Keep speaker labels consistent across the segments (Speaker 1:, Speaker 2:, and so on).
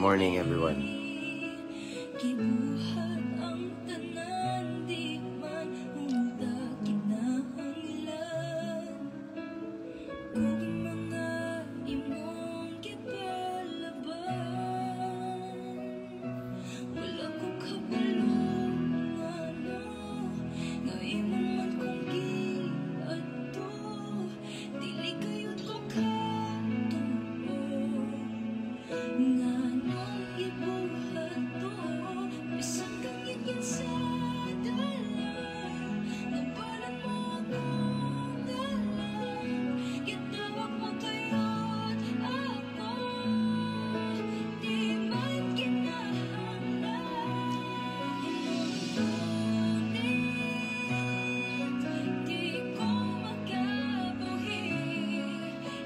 Speaker 1: Morning, everyone.
Speaker 2: Gibuhat ang tanan, di man unta kinahanglan ug mga imong gipalaban. Wala ko kabalo ngano nga imo man kong giadto. Dili kayod ko katuo nganong gibuhat to, bisan kang ngitngit sa dalan. Nabalan mo akong dalan. Gitawag mo kayod ako. Di man kinahanglan. Imong gunit, di ko makabuhi.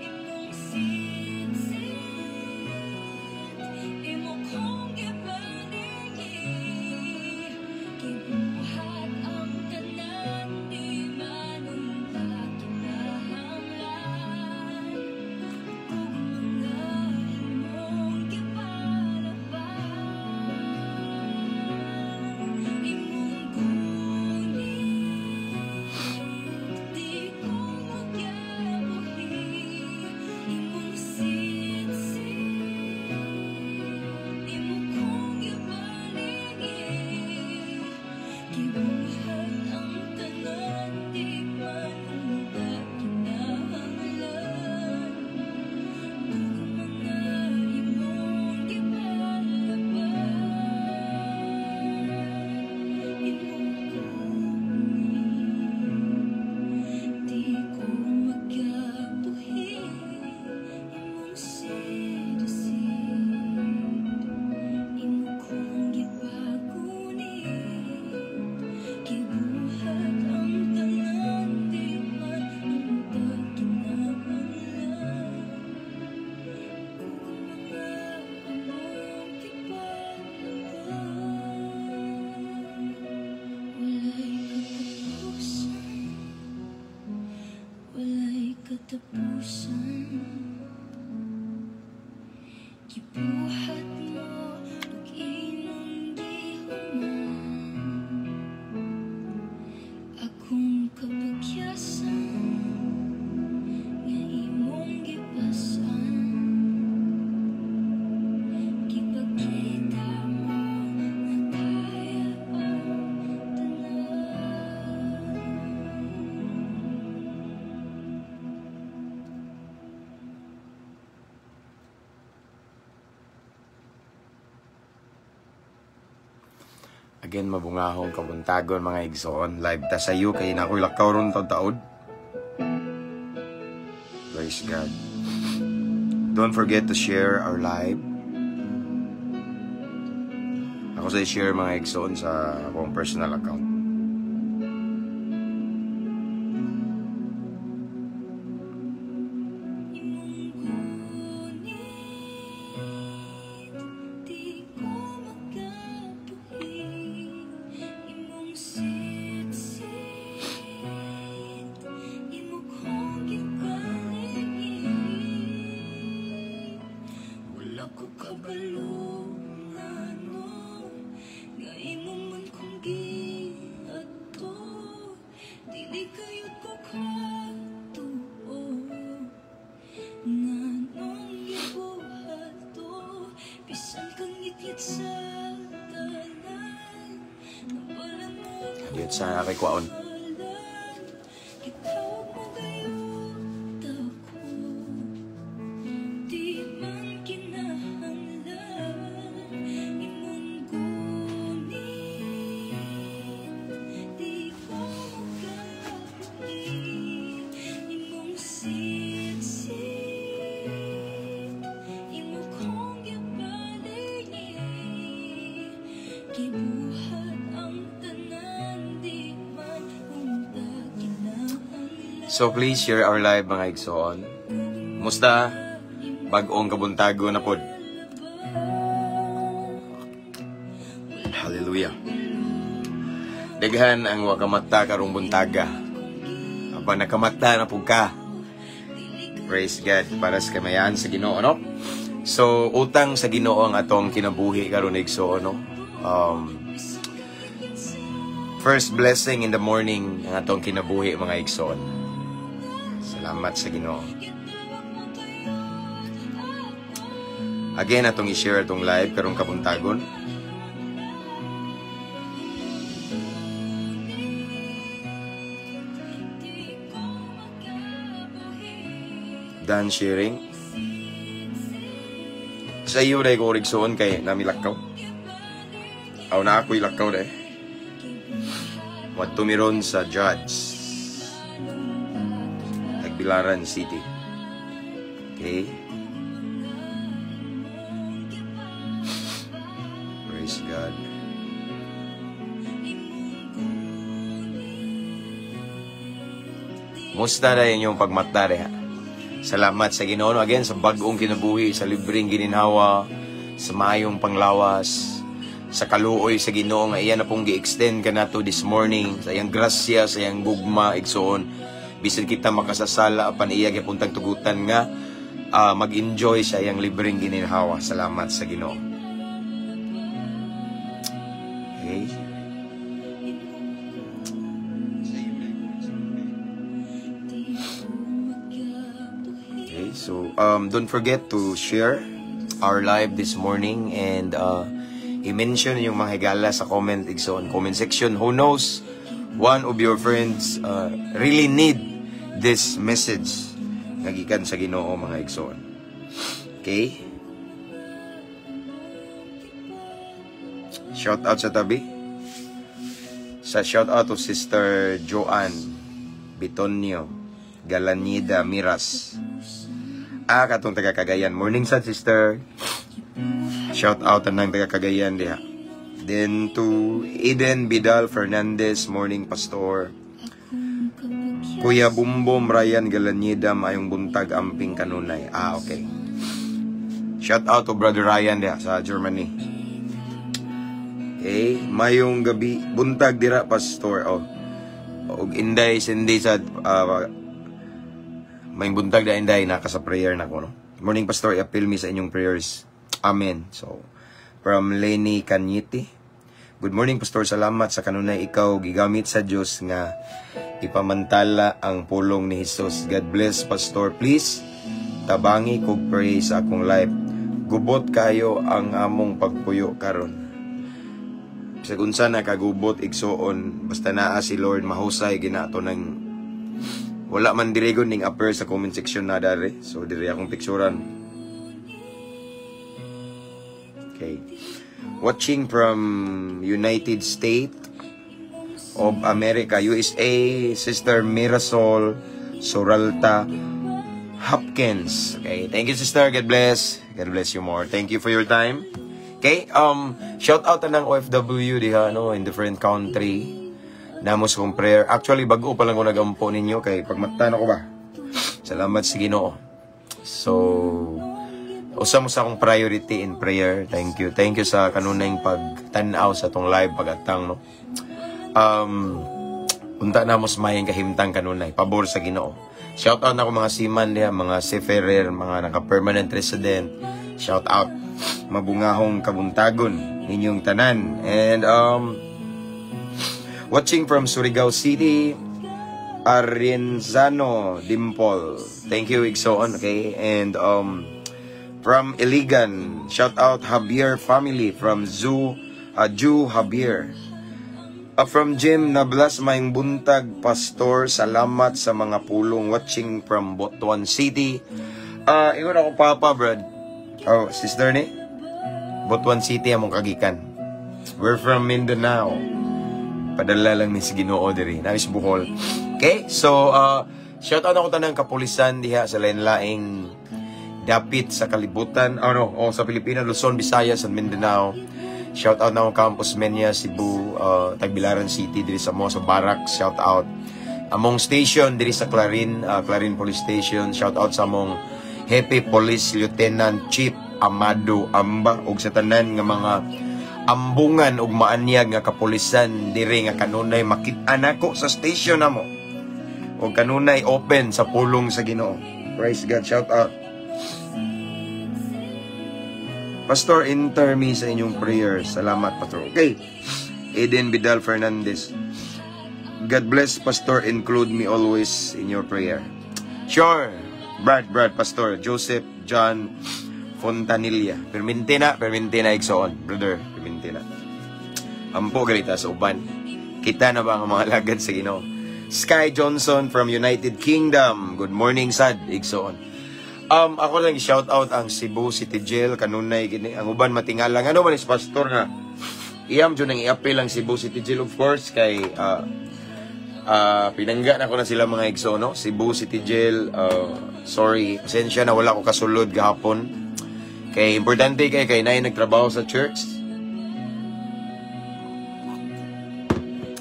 Speaker 2: Imong sitsit, imo kong gibaligi. Gibuhat ang tanan, di man unta kinahanglan ug mga imong gipalaban. Imong gunit, di ko makabuhi. Imong sitsit, imo kong gibaligi. Gibuhat ang tanan, di man unta kinahanglan ug mga imong gipalaban. Imong gunit, di ko makabuhi. Imong sitsit, imo kong gipagunit. Gibuhat ang tanan, di man unta kinahanglan ug mga imong gipalaban. Walay katapusan. Walay katapusan. Gibuhat mo ug imong gihuman akong kapagyasan nga imong gipasan. Gipakita mo nga kaya ang tanan.
Speaker 1: Again, mabungahong kabuntagon, mga igsoon. Live ta sa UK na ako'y lakaw ron taod-taod. Praise God. Don't forget to share our live. Ako sa share, mga igsoon, sa akong personal account.
Speaker 2: Imong gunit, di ko makabuhi. Imong sitsit, imo kong gibaligi. Wala ko kabalo ngano nga imo man kong giadto. Dili kayod ko katuo nganong gibuhat to, bisan kang ngitngit sa tanan. Nabalan mo
Speaker 1: Hadiyot sa kay kwaon.
Speaker 2: ngalan. Gitawag mo gayud ako. Di man kinahanglan. Imong gunit, di ko makabuhi. Imong sitsit, imo kong gibaligi. Gibuhat ang tanan, di man unta kinahanglan.
Speaker 1: So please share our live, mga igsoon. Musta? Bag-ong kabuntago na pod. Hallelujah. Daghan ang wakamata karong buntaga. Aba nakamata na pud ka. Praise God para sa kamayaan sa Ginoo, no? So, utang sa Ginoo ang atong kinabuhi karon, igsoon, no? First blessing in the morning ang atong kinabuhi, mga igsoon. Salamat sa Ginoo. Again, atong i-share atong live karong kabuntagon. Done sharing. Sa iyo dahil ko igsoon kay nami lakaw. Aw na ako'y lakaw dahil. Wadto miron sa Judge, Tagbilaran City. Okay? Praise God. Musta na inyong pagmata diha? Salamat sa Ginoo again sa bag-ong kinabuhi, sa libreng gininhawa, sa maayong panglawas, sa kaluoy sa Ginoo nga iya na pong gi-extend kanato this morning, sa iyang grasya, sa iyang gugma, igsoon. Bisan kita makasasala apan iya gyapon tugutan nga mag-enjoy sa iyang libreng gininhawa. Salamat sa Ginoo. Okay. Okay, so don't forget to share our live this morning and i-mention yung mga higala sa comment, igsoon, comment section. Who knows, one of your friends really need this message nga gikan sa Ginoo, mga igsoon. Okay? Shout out sa tabi. Sa shout out to Sister Joanne Bitonio Galanida Miras. Ah, katong taga Cagayan. Morning sa sister. Shout out tanang taga Cagayan diha. Then to Eden Vidal Fernandez, morning pastor. Kuya Bumbom Ryan Galanida, maayong buntag amping kanunay. Ah, okay. Shout out to Brother Ryan diha sa Germany. Okay, mayong gabi buntag dira pastor. Oh. Og Inday Cindy sa may buntag na Inday naka sa prayer na ko, no. Morning pastor, i-appeal me sa inyong prayers. Amen. So, from Lenny Cañete. Good morning pastor, salamat sa kanunay ikaw gigamit sa Dios nga ipamantala ang pulong ni Jesus. God bless pastor. Please tabangi kog pray sa akong life. Gubot kayo ang among pagpuyo karon. Bisag unsa na kagubot igsoon, basta naa si Lord mahusay ginato nang wala man diri gud ning appear sa comment section na diri. So diri akong picturean. Okay. Watching from United States of America, USA, Sister Mirasol Soralta Hopkins. Okay, thank you sister. God bless. God bless you more. Thank you for your time. Okay, shout out tanang OFW diha no in different country. Namos kong prayer. Actually bag-o pa lang ko nagampo ninyo kay pagmata na ko ba. Salamat sa Ginoo. So usa mo sa akong priority in prayer. Thank you. Thank you sa kanunayng pagtan-aw sa atong live pagatang no. Unta na mo sa mayang kahimtang kanunay. Pabor sa Ginoo. Shout out na ako mga seaman diha, mga seafarer, mga naka-permanent resident. Shout out. Mabungahong kabuntagon ninyong tanan. And watching from Surigao City, Arenzano Dimple. Thank you igsoon, okay? And from Iligan, shout out Javier family from Zoo Ju Javier. From Jim Nablas, maayong buntag pastor, salamat sa mga pulong. Watching from Butuan City. Ingon ako papa, brad. Oh, sister ni? Butuan City among kagikan. We're from Mindanao. Padala lang ni si Ginoo diri. Nais Bohol. Okay, so shout out ako tanang kapulisan diha sa lain-laing dapit sa kalibutan. Oh no, oh, sa Pilipinas, Luzon, Visayas, and Mindanao. Shout out na akong Campus Menia, Cebu, Tagbilaran City, diri sa mo sa Barracks, shout out. Among station diri sa Clarin, Clarin Police Station, shout out sa among Happy Police Lieutenant Chief Amado Amba ug sa tanan nga mga ambungan ug maanyag nga kapulisan diri nga kanunay makit-an nako sa station namo. Ug kanunay open sa pulong sa Ginoo. Praise God, shout out. Pastor, enter me sa inyong prayers. Salamat, Pastor. Okay. Eden Vidal Fernandez. God bless, Pastor. Include me always in your prayer. Sure. Brad, Pastor. Joseph John Fontanilla. Perminti na, igsoon. Brother, perminti na. Ampo galita sa uban. Kita na ba ang mga lagad sa Ginoo? Sky Johnson from United Kingdom. Good morning, sad, igsoon. Ako lang shout out ang Cebu City Jail kanunay gini ang uban matingala ngano man is pastor nga iyam jud nang i-appeal ang Cebu City Jail. Of course, kay pinangga na ko na sila, mga igsoon, no? Cebu City Jail, sorry, pasensya na wala ko kasulod gahapon kay importante kay kay nay nagtrabaho sa church.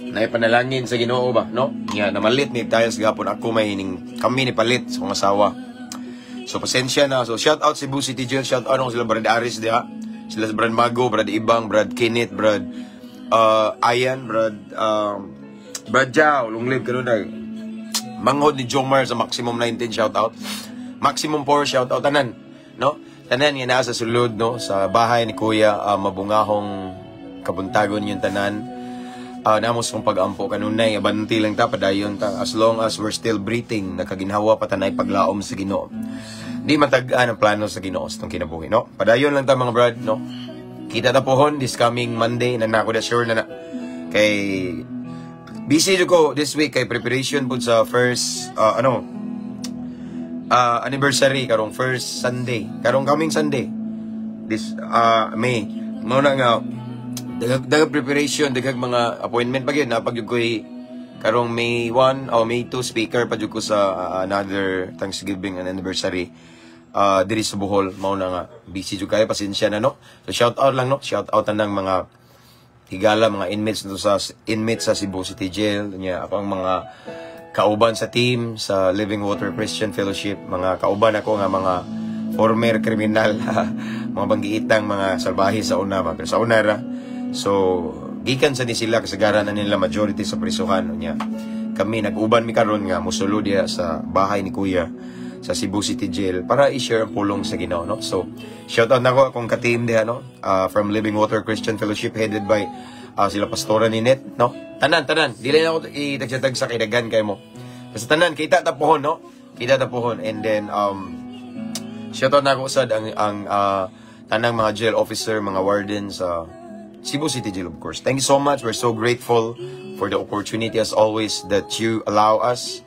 Speaker 1: Nay panalangin sa Ginoo ba, no? Nya namalit ni tiles gahapon, ako may ning kami ni palit sa kong asawa. So pasensya na. So shout out Cebu City Jail, shout out sila Brad Aris diha. Sila Brad Mago, Brad Ibang, Brad Kenneth, Brad Ayan, Brad Jao, long live kanunay. Manghod ni Jomar sa Maximum 19, shout out. Maximum 4, shout out tanan, no? Tanan nga naa sa sulod, no, sa bahay ni Kuya, mabungahong kabuntagon yung tanan. Namos kong pag-ampo kanunay, abanti lang ta, padayon ta, as long as we're still breathing, nakaginhawa pa tanay paglaom sa Ginoo. Di matag-an ang plano sa Ginoo sa itong kinabuhi, no? Padayon lang ta, mga brad, no? Kita ta pohon this coming Monday, na nako na sure na na. Kay busy jud ko this week kay preparation pud sa first ano anniversary karong first Sunday, karong coming Sunday this May. Mao na nga daghag daghag preparation, daghag mga appointment pa gyud na pag ko'y karong May 1 o May 2, speaker pa jud ko sa another Thanksgiving and anniversary diri sa Bohol. Mao na nga busy jud kayo, pasensya na, no? So shout out lang, no? Shout out na ng mga higala, mga inmates nito sa inmates sa Cebu City Jail nya, ako ang mga kauban sa team sa Living Water Christian Fellowship, mga kauban ako nga mga former kriminal, mga banggiitang mga salbahe sa una ba, pero sa una ra. So gikan sa ni sila, kasagaran na nila majority sa prisuhan nya. Kami nag-uban mi karon nga mosulod diha sa bahay ni Kuya sa Cebu City Jail para i-share ang pulong sa Ginoo, no? So shout out nako akong ka-team diha, no, from Living Water Christian Fellowship, headed by sila Pastora Ninette, no? Tanan, tanan, dili na ako itagsa-tagsa kay daghan kay mo. Basta tanan, kita ta pohon, no? Kita ta pohon. And then shout out nako sad ang tanang mga jail officer, mga warden sa Cebu City Jail, of course. Thank you so much. We're so grateful for the opportunity, as always, that you allow us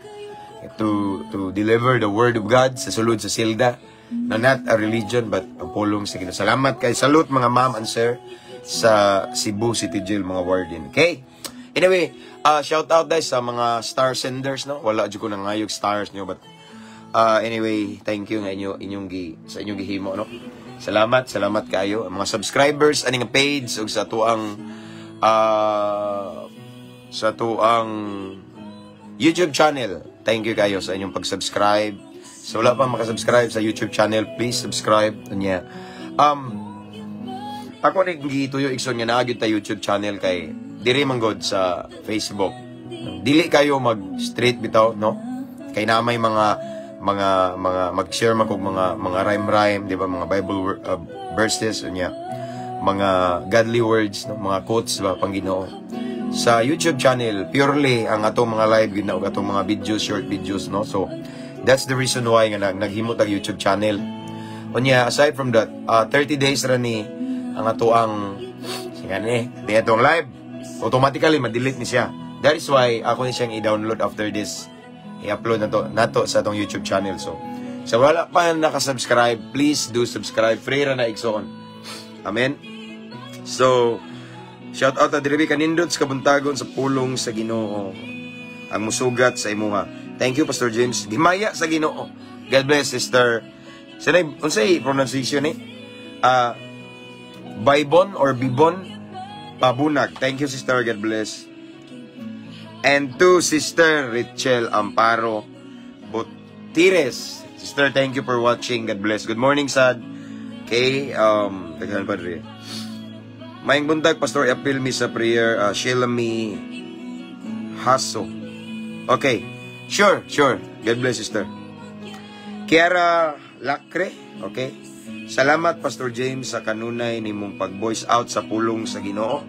Speaker 1: to deliver the word of God sa sulod sa silda. Na not a religion but ang pulong sa Ginoo. Salamat kay salute, mga ma'am and sir sa Cebu City Jail, mga warden. Okay? Anyway, shout out guys sa mga star senders, no? Wala jud ko nangayog stars niyo, but anyway, thank you nga inyo inyong gi sa inyong gihimo, no? Salamat, salamat kayo. Ang mga subscribers ani nga page ug sa tuang YouTube channel. Thank you kayo sa inyong pag-subscribe. So wala pa makasubscribe sa YouTube channel, please subscribe. Unya. Ako ni gituyo, igsoon, nga naa gyud ta YouTube channel kay diri man god sa Facebook, dili kayo mag straight bitaw, no? Kay na may mga mag-share man kog mga rhyme rhyme, di ba, mga Bible verses unya, mga godly words, no, mga quotes ba pang Ginoo. Sa YouTube channel, purely ang atong mga live gyud na ug atong mga videos, short videos, no? So that's the reason why nga naghimo tag YouTube channel. Unya, aside from that, 30 days ra ni ang ato ang sige ni, di atong live automatically ma-delete ni siya. That is why ako ni siyang i-download after this, i-upload na to nato sa atong YouTube channel. So sa wala pa naka-subscribe, please do subscribe. Free ra na, igsoon. Amen. So shout out na diri kanindot sa kabuntagon sa pulong sa Ginoo ang musugat sa imuha. Thank you, Pastor James. Gimaya sa Ginoo. God bless, Sister. Sinay unsay pronunciation ni? Ah, Baibon or Bibon Pabunag. Thank you, sister. God bless. And to Sister Richel Amparo Butires. Sister, thank you for watching. God bless. Good morning, Sad. Okay, daghan pa diri. Maayong buntag, Pastor, appeal me sa prayer, Sheila me Haso. Okay. Sure. God bless, sister. Kiara Lacre, okay. Salamat, Pastor James, sa kanunay nimong pag-voice out sa pulong sa Ginoo.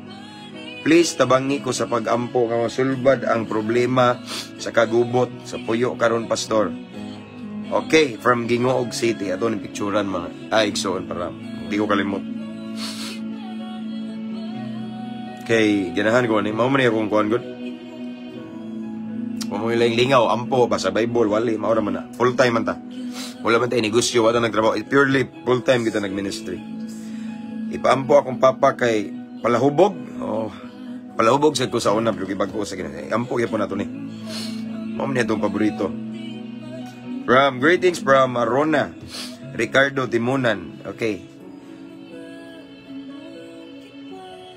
Speaker 1: Please tabangi ko sa pag-ampo nga masulbad ang problema sa kagubot sa puyo karon, Pastor. Okay, from Gingoog City. Ato ni picturean, mga ay igsoon, para di ko kalimot. Kay ganahan ko ni mao man ni akong kuan gud. Wa mo ilang lingaw, ampo ba sa Bible, wali, mao ra man na. Full time man ta. Wala man tayo negosyo, wala nagtrabaho. Purely full time kita nag-ministry. Ipaampo akong papa kay palahubog. Oh, palahubog sad ko sa una, pero gibag ko sa gina. Ampo gyapon nato ni. Mao man ni atong paborito. From greetings from Arona, Ricardo Timunan. Okay.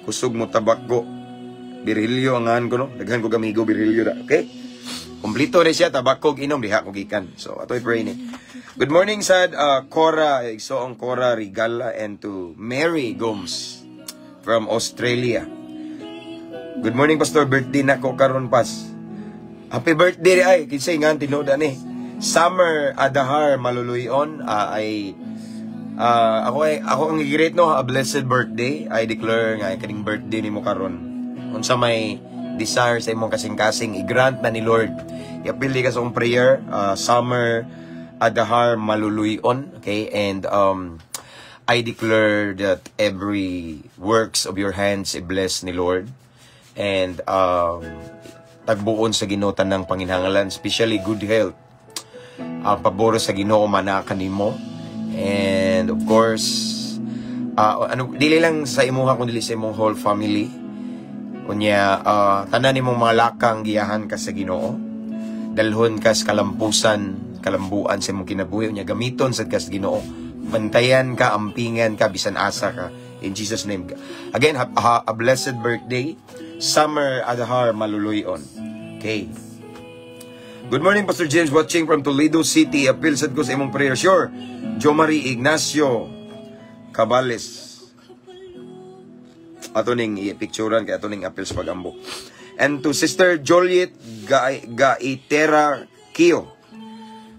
Speaker 1: Kusog mo tabako. Virgilio ang ngan ko, no? Daghan ko gamigo Virgilio da. Okay? Kompleto rin siya, tabako inom diha ko gikan. So atoy pray ni. Good morning sad Cora, igsoong Cora Regala, and to Mary Gomes from Australia. Good morning, Pastor, birthday na ko karon pas. Happy birthday ay kinsay nga tinuod ani. Summer Adahar Maluluyon, ay ako ay ako ang i-greet, no, a blessed birthday. I declare nga kaning birthday nimo karon. Unsa may desire sa imong kasing-kasing, i-grant na ni Lord. Iapil ka sa akong prayer, Summer Adahar Maluluyon, okay? And I declare that every works of your hands i-bless ni Lord. And tagbuon sa Ginoo ng panginhangalan, especially good health. Ang paboro sa Ginoo mana kanimo. And of course, ano, dili lang sa imuha kundi sa imong whole family. Unya, tanan nimong mga lakang giyahan ka sa Ginoo. Dalhon ka sa kalampusan, kalambuan sa imong kinabuhi. Unya, gamiton sad ka sa Ginoo. Bantayan ka, ampingan ka, bisan asa ka. In Jesus' name. Again, a blessed birthday. Summer Adahar Maluluyon. Okay. Good morning, Pastor James, watching from Toledo City. Appeal sad ko sa imong prayer. Sure. Jo Marie Ignacio Cabales. Ato ning i-picturean kay ato ning appeal sa pagambo. And to Sister Joliet Gaitera Kio.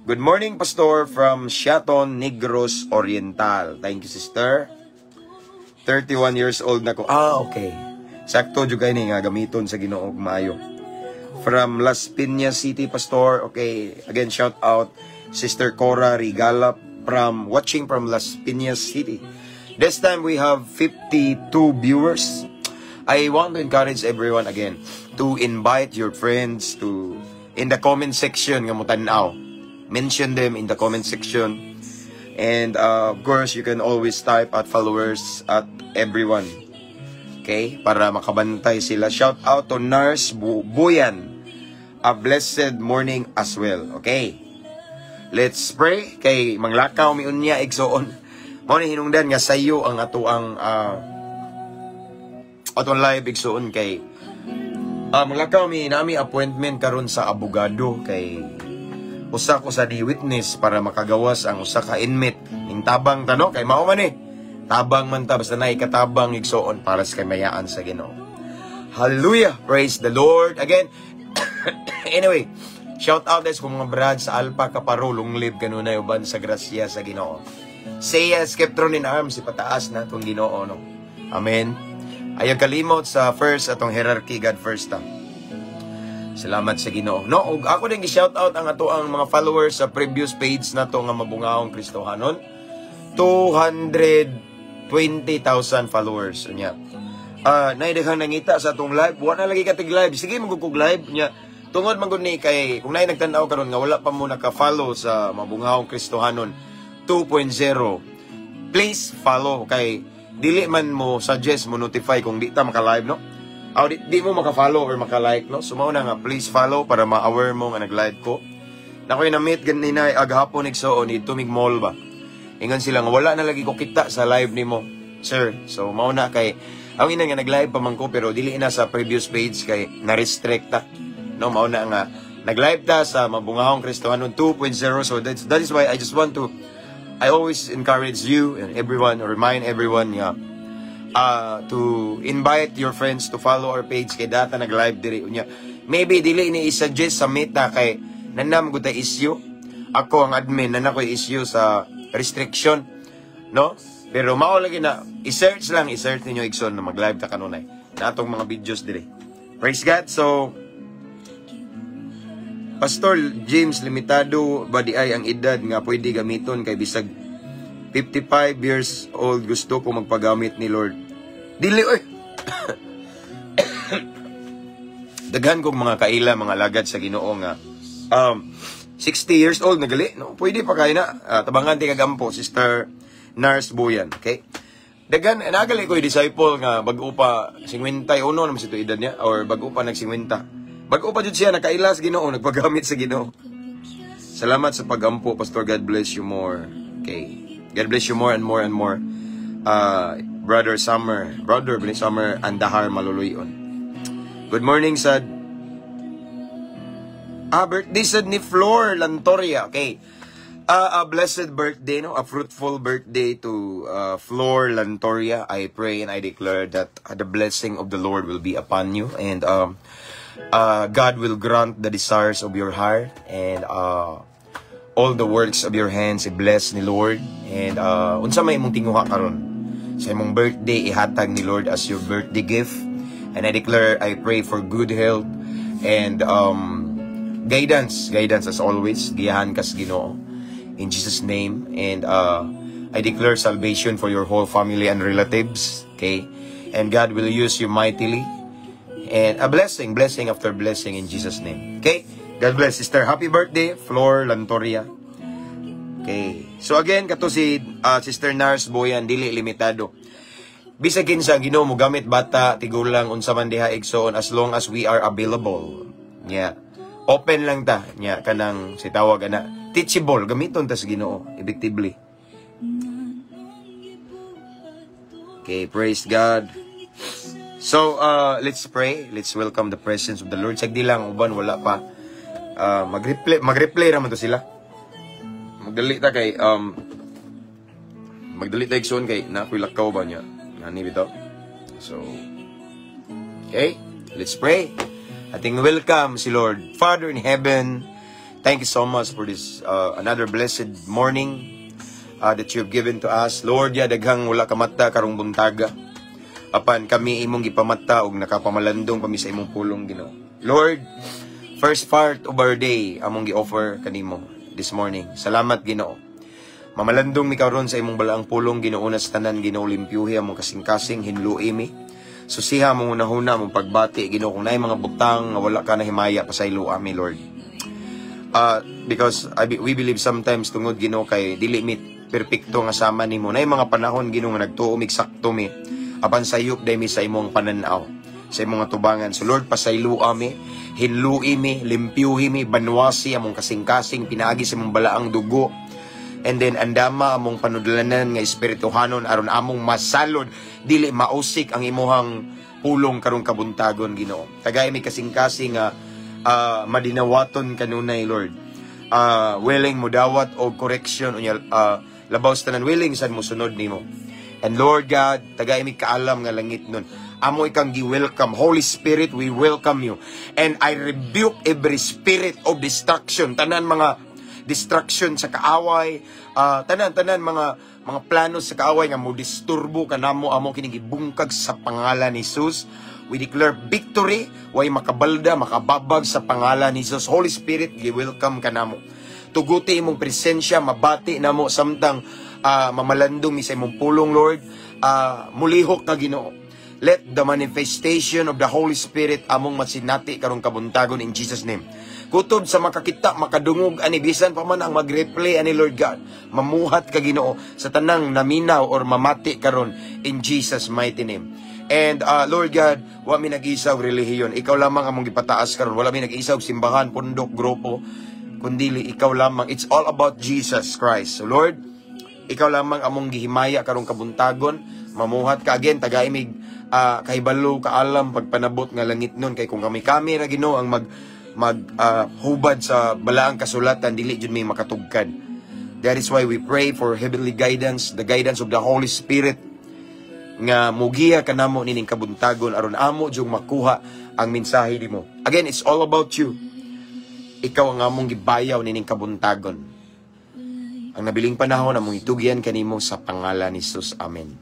Speaker 1: Good morning, Pastor, from Siaton, Negros Oriental. Thank you, Sister. 31 years old na ko. Ah, okay. Sakto jud kay ni nga gamiton sa Ginoo og maayo. From Las Piñas City, Pastor. Okay, again, shout out Sister Cora Regala from watching from Las Piñas City. This time we have 52 viewers. I want to encourage everyone again to invite your friends to in the comment section nga mutan-aw. Mention them in the comment section. And of course, you can always type at followers at everyone. Okay? Para makabantay sila. Shout out to Nurse Buyan. A blessed morning as well. Okay? Let's pray. Kay manglakaw mi unya, igsoon. Mao ni hinungdan nga sayo ang ato ang atong live, igsoon, kay manglakaw mi, nami appointment karon sa abogado kay usa ko sa di witness para makagawas ang usa ka inmate ning tabang tano kay mao man eh tabang man ta basta naay katabang, igsoon, para sa kamayaan sa Ginoo. Hallelujah. Praise the Lord. Again, anyway, shout out guys kung mga brad sa Alpha Kaparo, long live kanunay uban sa grasya sa Ginoo. Say Skeptron in arms, ipataas na itong Ginoo, no? Amen. Ayaw kalimot sa first atong hierarchy, God first ta. Salamat sa Ginoo. No, ug ako din gi-shout out ang ato ang mga followers sa previous page na to nga Mabungaong Kristohanon. 220,000 followers unya. Ah, uh, daghang nangita sa atong live, wa na lagi katig live. Sige magugug live unya. Tungod man gud ni kay kung naay nagtan-aw karon nga wala pa mo naka-follow sa Mabungaong Kristohanon 2.0, please follow kay dili man mo suggest mo notify kung di ta maka-live, no? Aw, di mo maka-follow or maka-like, no? So mao na nga please follow para ma-aware mo nga nag-live ko. Nakoy na-meet ganina aghapon, igsoon, ni tumig mall ba. Ingon sila nga wala na lagi ko kita sa live nimo, sir. So mao na kay ang ina nga nag-live pa man ko pero dili na sa previous page kay na-restrict ta. No, mao na nga nag-live ta sa Mabungahong Kristohanon 2.0. So that is why I just want to I always encourage you and everyone or remind everyone nga to invite your friends to follow our page kay data nag-live diri unya. Maybe dili ni i-suggest sa Meta kay nanam gud issue. Ako ang admin, nana ko issue sa restriction. No? Pero mao lagi na i-search lang, i-search ninyo, igsoon, na mag-live ta kanunay. Naa tong mga videos dire. Praise God. So Pastor James, limitado ba diay ang edad nga pwede gamiton, kay bisag 55 years old gusto ko magpagamit ni Lord? Dili oy. Daghan kong mga kaila, mga lagad sa Ginoo nga 60 years old nagali, no? Pwede pa kay na. Tabangan ti kagampo, Sister Nurse Boyan, okay? Daghan nagali ko disciple nga bag-o pa, 51 naman sa edad niya or bag-o pa nag 50. Bag-o pa jud siya nakaila sa Ginoo, nagpagamit sa Ginoo. Salamat sa pagampo, Pastor. God bless you more. Okay. God bless you more and more and more. Brother Summer, Brother Summer Andahar Maluluyon. Good morning, sad. Ah, birthday sad ni Flor Lantoria. Okay. A blessed birthday, no? A fruitful birthday to Flor Lantoria. I pray and I declare that the blessing of the Lord will be upon you and God will grant the desires of your heart and all the works of your hands i-bless ni Lord and unsa may imong tinguha karon sa imong birthday, ihatag ni Lord as your birthday gift. And I declare, I pray for good health and guidance, guidance as always, giyahan kas Ginoo in Jesus' name. And I declare salvation for your whole family and relatives, okay? And God will use you mightily and a blessing, blessing after blessing in Jesus' name. Okay? God bless, sister. Happy birthday, Flor Lantoria. Okay. So again, kato si Sister Nars Boyan, dili limitado. Bisag kinsa Ginoo mo gamit, bata, tigulang, unsa man diha, igsoon, as long as we are available. Yeah. Open lang ta nya, kanang si tawag ana, teachable, gamiton ta sa Ginoo effectively. Okay, praise God. So, let's pray. Let's welcome the presence of the Lord. Sagdi lang, uban, wala pa. Mag-replay, mag-replay naman to sila. Magdali ta kay, magdali ta, igsoon, kay na ako'y lakaw ba niya. Ngani bitaw. So, okay, let's pray. Ating welcome si Lord. Father in heaven, thank you so much for this another blessed morning that you have given to us. Lord, ya daghang wala kamata karong buntaga. Apan kami imong gipamata og nakapamalandong kami sa imong pulong, Ginoo. Lord, first part of our day among gi-offer kanimo this morning. Salamat, Ginoo. Mamalandong mi karon sa imong balaang pulong, Ginoo, na sa tanan, Ginoo, limpyuhi among kasing-kasing, hinlui mi. Susiha among hunahuna, among pagbati, Ginoo, kung naay mga butang nga wala ka nahimaya, pasaylo ami, Lord. Because we believe sometimes tungod, Ginoo, kay dili mi perpekto nga sama nimo. Naay mga panahon, Ginoo, nga nagtuo mig sakto mi. Apan sayop day mi sa imong pananaw, sa imong atubangan. So Lord, pasaylo ami, hinlui mi, limpyuhi mi, banwasi among kasing-kasing, pinaagi sa imong balaang dugo. And then andama among panudlanan nga espirituhanon aron among masalod, dili mausik ang imuhang pulong karong kabuntagon, Ginoo. Tagay mi kasing-kasing nga madinawaton kanunay, Lord. Willing mo dawat og correction unya labaw sa tanan willing sad mo sunod nimo. And Lord God, tagay mi kaalam nga langit nun. Amo ikang gi-welcome. Holy Spirit, we welcome you. And I rebuke every spirit of destruction. Tanan mga destruction sa kaaway, tanan-tanan mga plano sa kaaway nga mo disturbo kanamo, amo kining gibungkag sa pangalan ni Jesus. We declare victory, way makabalda, makababag sa pangalan ni Jesus. Holy Spirit, gi-welcome kanamo. Tuguti imong presensya, mabati namo samtang mamalandong mi sa imong pulong, Lord. Mulihok ka, Ginoo. Let the manifestation of the Holy Spirit among masinati karong kabuntagon in Jesus' name. Kutob sa makakita, makadungog ani, bisan pa man ang mag-replay ani, Lord God. Mamuhat ka, Ginoo, sa tanang naminaw or mamati karon in Jesus' mighty name. And Lord God, wa mi nag-isa og relihiyon. Ikaw lamang among gipataas karon. Wala mi nag-isa og simbahan, pundok, grupo, kundili ikaw lamang. It's all about Jesus Christ. So Lord, ikaw lamang among gihimaya karong kabuntagon. Mamuhat ka again, tagay mig kahibalo, kaalam, pagpanabot nga langit nun kay kung kami-kami ra, Ginoo, ang mag mag hubad sa balaang kasulatan, dili jud may makatugkad. That is why we pray for heavenly guidance, the guidance of the Holy Spirit nga mugiya kanamo nining kabuntagon aron amo jung makuha ang mensahe nimo. Again, it's all about you. Ikaw ang among gibayaw nining kabuntagon. Ang nabiling panahon among itugyan kanimo sa pangalan ni Jesus. Amen.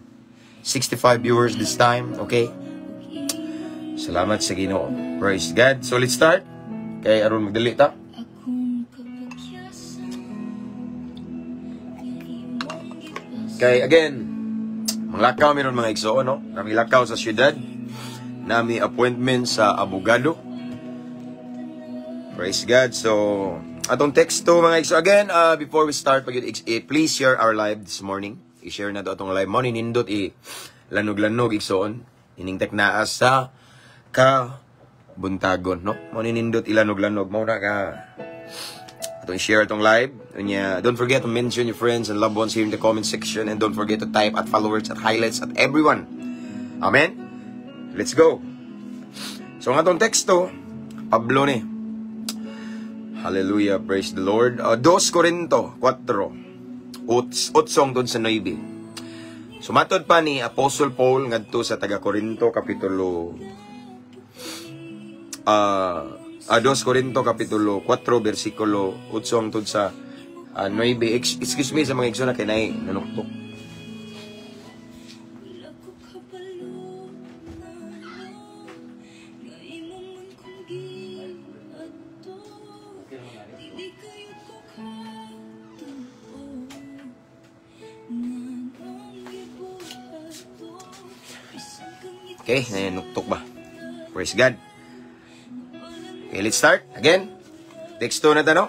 Speaker 1: 65 viewers this time, okay? Salamat sa Ginoo. Praise God. So let's start. Kay aron magdali ta.
Speaker 2: Akong kapakyasan nga imong gipas
Speaker 1: Kay again, manglakaw mi ron, mga igsoon, no? Nami lakaw sa syudad. Nami appointment sa abogado. Praise God. So, atong teksto, mga igsoon. Again, before we start, pag please share our live this morning. I-share na to atong live. Mo ni nindot i lanog-lanog, igsoon. Ining teknaa sa ka buntagon, no? Mo ni nindot ilanog-lanog. Mo na ka atong i-share atong live. Unya, don't forget to mention your friends and loved ones here in the comment section, and don't forget to type at followers, at highlights, at everyone. Amen? Let's go. So, ang atong teksto, Pablo ni. Hallelujah, praise the Lord. 2 Corinto 4, 8 hangtod sa 9. Sumatod pa ni Apostle Paul ngadto sa taga Corinto, kapitulo 2 Corinto kapitulo 4 bersikulo 8 hangtod sa 9. Excuse me sa mga igsoon na kay naay nanuktok.
Speaker 2: Wala ko kabalo nga imo man kong giadto. Dili kayo ko katuo nganong gibuhat to bisan kang
Speaker 1: Okay, nanuktok ba? Praise God. Okay, let's start. Again, teksto na ta, no?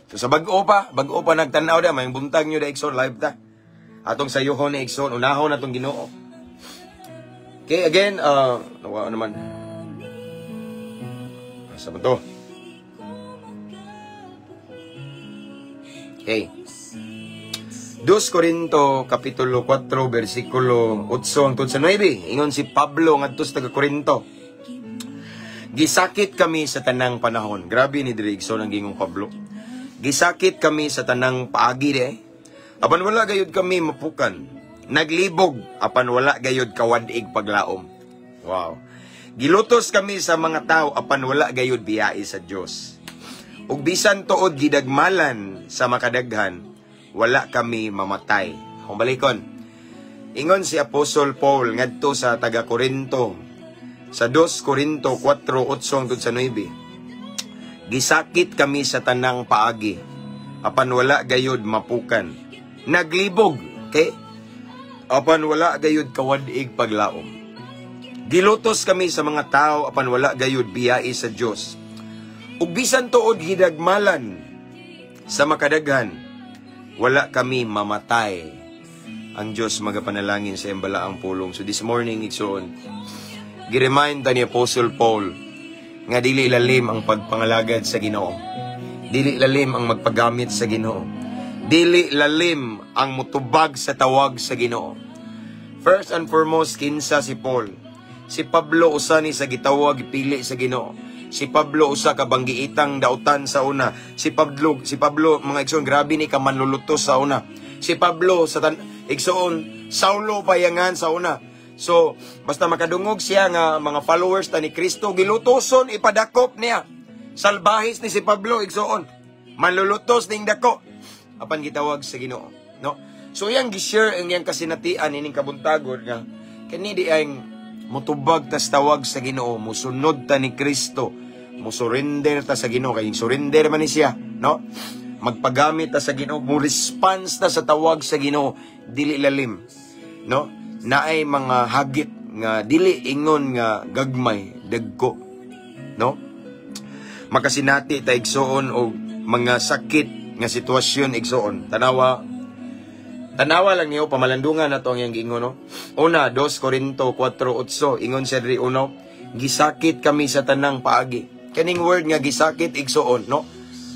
Speaker 1: So sa bag-o pa nagtanaw da, may buntag nyo da, igsoon, live ta. Atong sayuhon ni, igsoon, unahon atong Ginoo. Okay, again, nawa naman. Asa ba to? Okay. 2 Corinto kapitulo 4 bersikulo 8 hangtod sa 9. Ingon si Pablo ngadto sa taga Corinto. Gisakit kami sa tanang panahon. Grabe ni diri, igsoon, ang gingong Pablo. Gisakit kami sa tanang paagi de. Apan wala gayud kami mapukan. Naglibog apan wala gayud kawad-ig paglaom. Wow. Gilutos kami sa mga tao apan wala gayud biyai sa Dios. Ug bisan tuod gidagmalan sa makadaghan, wala kami mamatay. Kung balikon, ingon si Apostle Paul ngadto sa taga Corinto sa 2 Corinto 4:8 hangtod sa 9. Gisakit kami sa tanang paagi apan wala gayud mapukan. Naglibog, okay? Apan wala gayud kawad-ig paglaom. Gilutos kami sa mga tao apan wala gayud biyai sa Dios. Ug bisan tuod gidagmalan sa makadaghan, wala kami mamatay. Ang Diyos magapanalangin sa iyang balaang pulong. So this morning, igsoon, giremind ta ni Apostle Paul nga dili lalim ang pagpangalagad sa Ginoo. Dili lalim ang magpagamit sa Ginoo. Dili lalim ang mutubag sa tawag sa Ginoo. First and foremost, kinsa si Paul? Si Pablo, usa ni sa gitawag, gipili sa Ginoo. Si Pablo, usa ka banggiitang dautan sa una. Si Pablo, mga igsoon, grabe ni ka manlulutos sa una. Si Pablo sa tan igsoon, Saulo payangan sa una. So, basta makadungog siya nga mga followers ta ni Kristo, gilutoson, ipadakop niya. Salbahis ni si Pablo, igsoon. Manlulutos ning dako. Apan gitawag sa Ginoo, no? So iyang gi-share ang iyang kasinatian ining kabuntagon nga kani di ang mutubag tas tawag sa Ginoo, musunod ta ni Kristo, musurrender ta sa Ginoo kay surrender man ni siya, no? Magpagamit ta sa Ginoo, mo response ta sa tawag sa Ginoo, dili lalim, no? Naay mga hagit nga dili ingon nga gagmay, dagko, no? Makasinati ta, igsoon, og mga sakit nga sitwasyon, igsoon. Tanawa, tanawa lang niyo, pamalandungan na to ang iyang giingon, no? Una, 2 Corinto 4:8, ingon siya diri uno, gisakit kami sa tanang paagi. Kaning word nga gisakit, igsoon, no?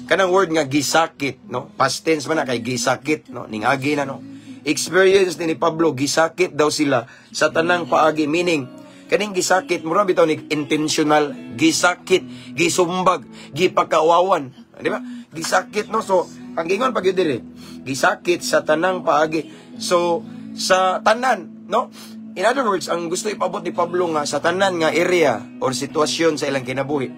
Speaker 1: Kanang word nga gisakit, no? Past tense man na kay gisakit, no? Ning agi na, no? Experience ni Pablo, gisakit daw sila sa tanang paagi, meaning kaning gisakit, mura bitaw ni intentional, gisakit, gisumbag, gipakawawan, di ba? Gisakit, no? So, ang gingon pag yun diri, gisakit sa tanang paagi. So, sa tanan, no? In other words, ang gusto ipabot ni Pablo nga sa tanan nga area or sitwasyon sa ilang kinabuhi,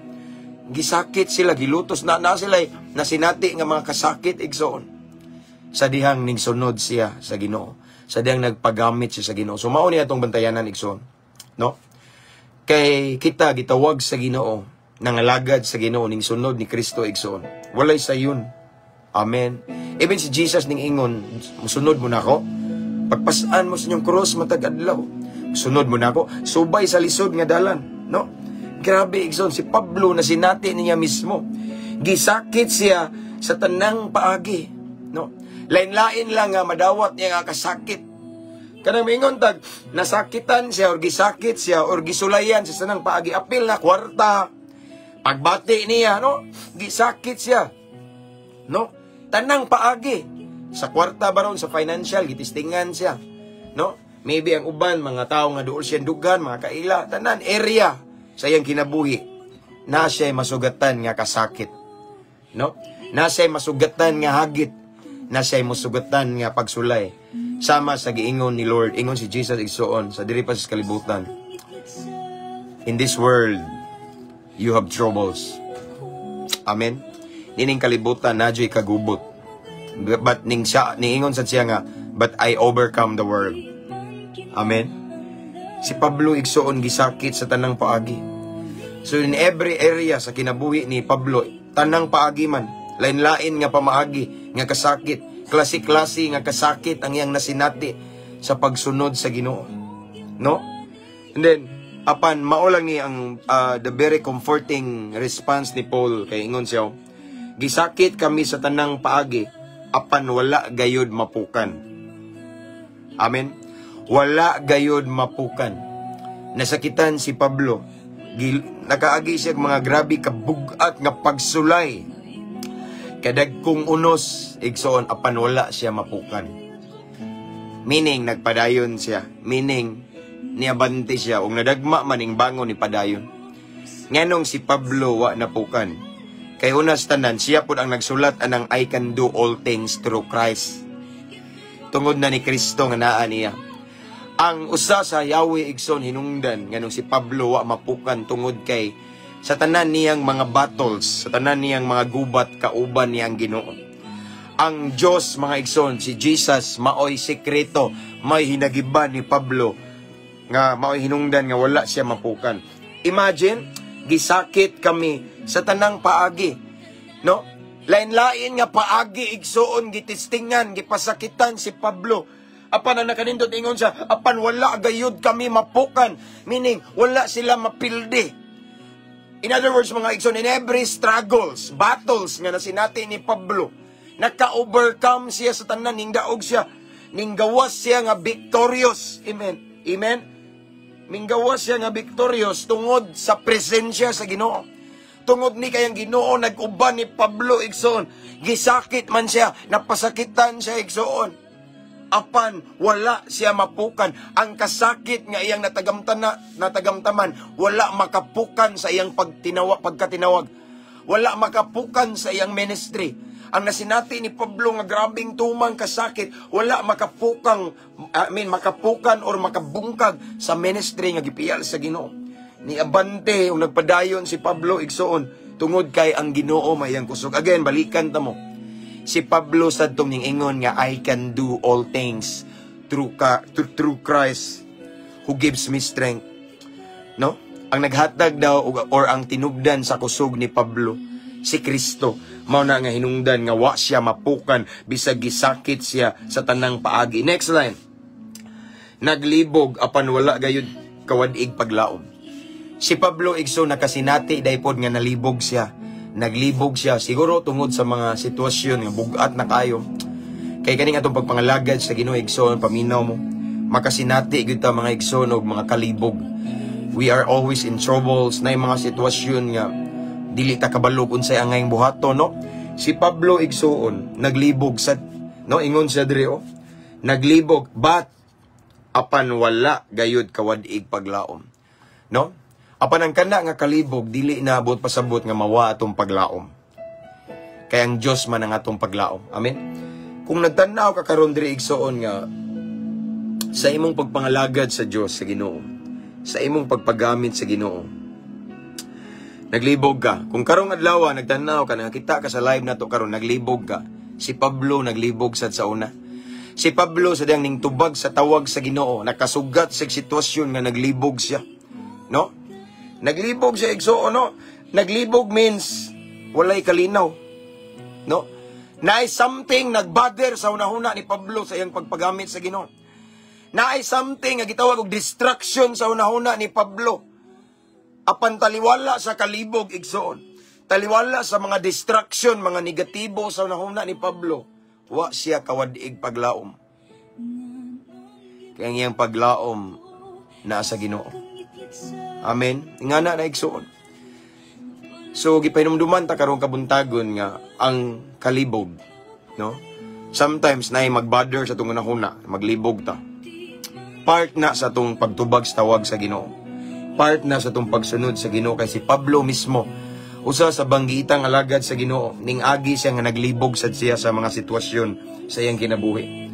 Speaker 1: gisakit sila, gilutos na na sila, nasinati nga mga kasakit, igsoon. Sa dihang ning sunod siya sa Ginoo. Sa dihang nagpagamit siya sa Ginoo. So mao ni atong bantayanan, igsoon. No? Kay kita gitawag sa Ginoo, nangalagad sa Ginoo, ning sunod ni Kristo, igsoon. Walay sayon. Amen. Even si Jesus ning ingon, "Musunod mo nako. Pagpas-an mo sa inyong krus matag adlaw. Sunod mo nako, subay sa lisod nga dalan." No? Grabe, igsoon, si Pablo na sinati niya mismo. Gisakit siya sa tanang paagi, no? Lain-lain lang nga madawat niya nga kasakit. Kanang mingon tag nasakitan siya or gisakit siya or gisulayan sa tanang paagi, apil na kwarta. Pagbati niya, no? Gisakit siya. No? Tanang paagi. Sa kwarta baron, sa financial, gitistingan siya. No? Maybe ang uban, mga tao nga duol siyang dughan, mga kaila, tanan, area sa iyang kinabuhi na siya masugatan nga kasakit. No? Na siya masugatan nga hagit. Na siya masugatan nga pagsulay. Sama sa giingon ni Lord, ingon si Jesus, igsoon, sa diri pa sa kalibutan. "In this world, you have troubles." Amen. Nining kalibutan na kagubot. But ning siya niingon sad siya nga, "But I overcome the world." Amen. Si Pablo, igsoon, gisakit sa tanang paagi. So in every area sa kinabuhi ni Pablo, tanang paagi man, lain-lain nga pamaagi, nga kasakit, klase-klase nga kasakit ang iyang nasinati sa pagsunod sa Ginoo. No? And then, apan mao lang ni ang the very comforting response ni Paul kay ingon siya, "Gisakit kami sa tanang paagi, apan wala gayud mapukan." Amen. Wala gayud mapukan. Nasakitan si Pablo. Nakaagi siya og mga grabe kabugat nga pagsulay. Kadagkong unos, igsoon, apan wala siya mapukan. Meaning, nagpadayon siya. Meaning, niabante siya. Ug nadagma man ing bangon ni padayon. Nganong si Pablo wa napukan? Kay una sa tanan, siya pud ang nagsulat anang "I can do all things through Christ." Tungod na ni Kristo nga naa niya. Ang usa sa Yahweh, igsoon, hinungdan nganong si Pablo wa mapukan tungod kay sa tanan niyang mga battles, sa tanan niyang mga gubat, kauban niya ang Ginoo. Ang Diyos, mga igsoon, si Jesus, maoy sekreto, may hinagiban ni Pablo nga maoy hinungdan nga wala siya mapukan. Imagine, "Gisakit kami sa tanang paagi." No? Lain-lain nga paagi, igsoon, gitistingan, gipasakitan si Pablo. Apan ang nakanindot, ingon siya, "Apan wala gayud kami mapukan." Meaning, wala sila mapildi. In other words, mga igsoon, in every struggles, battles nga nasinati ni Pablo, naka-overcome siya sa tanan, ningdaog siya, ninggawas siya nga victorious. Amen. Amen. Minggawas siya nga victorious tungod sa presensya sa Ginoo. Tungod ni kayang Ginoo nag-uban ni Pablo, igsoon. Gisakit man siya, napasakitan siya, igsoon. Apan wala siya mapukan. Ang kasakit nga iyang natagamtaman, wala makapukan sa iyang pagkatinawag. Wala makapukan sa iyang ministry. Ang nasinati ni Pablo nga grabing tumang kasakit, wala makapukang, I mean, makapukan or makabungkag sa ministry nga gipiyal sa Ginoo. Ni abante ug nagpadayon si Pablo, igsoon, tungod kay ang Ginoo may iyang kusog. Again, balikan ta mo. Si Pablo sadtong ning ingon nga "I can do all things through Christ who gives me strength." No? Ang naghatag daw or ang tinubdan sa kusog ni Pablo si Kristo. Mao na nga hinungdan nga wa siya mapukan bisag gisakit siya sa tanang paagi. Next line. Naglibog apan wala gayud kawad-ig paglaom. Si Pablo, igsoon, nakasinati daypod nga nalibog siya. Naglibog siya siguro tungod sa mga sitwasyon nga bugat na kayo. Kay kaning atong pagpangalagad sa Ginoo, igsoon, paminaw mo. Makasinati gyud ta, mga igsoon, og mga kalibog. We are always in troubles na mga sitwasyon nga dili ta kabalo unsay angayng buhaton, no? Si Pablo, igsoon, naglibog sa, no, ingon siya diri oh. Naglibog but apan wala gayud kawad-ig paglaom. No? Apan ang kana nga kalibog dili na abot pasabot nga mawa atong paglaom. Kay ang Dios man ang atong paglaom. Amen. Kung nagtan-aw ka karon diri, igsoon, nga sa imong pagpangalagad sa Dios, sa Ginoo, sa imong pagpagamit sa Ginoo, naglibog ka. Kung karong adlaw nagtan-aw ka, nakita ka sa live nato karon, naglibog ka. Si Pablo naglibog sad sa una. Si Pablo sa diyang ning tubag sa tawag sa Ginoo, nakasugat sa sitwasyon nga naglibog siya. No? Naglibog siya, igsuon, no? Naglibog means walay kalinaw. No? Naay something nagbother sa hunahuna ni Pablo sa iyang pagpagamit sa Ginoo. Naay something nga gitawag og distraction sa hunahuna ni Pablo. Apan taliwala sa kalibog, igsuon. Taliwala sa mga distraction, mga negatibo sa hunahuna ni Pablo, wa siya kawad-ig paglaom. Kaya ang iyang paglaom naa sa Ginoo. Amen. Ingana na, igsuon. So gipahinumduman ta karong kabuntagon nga ang kalibog, no? Sometimes naay magbother sa atong hunahuna, maglibog ta. Part na sa atong pagtubag sa tawag sa Ginoo. Part na sa atong pagsunod sa Ginoo kay si Pablo mismo, usa sa banggiitang alagad sa Ginoo, ning agi siya nga naglibog sad siya sa mga sitwasyon sa iyang kinabuhi.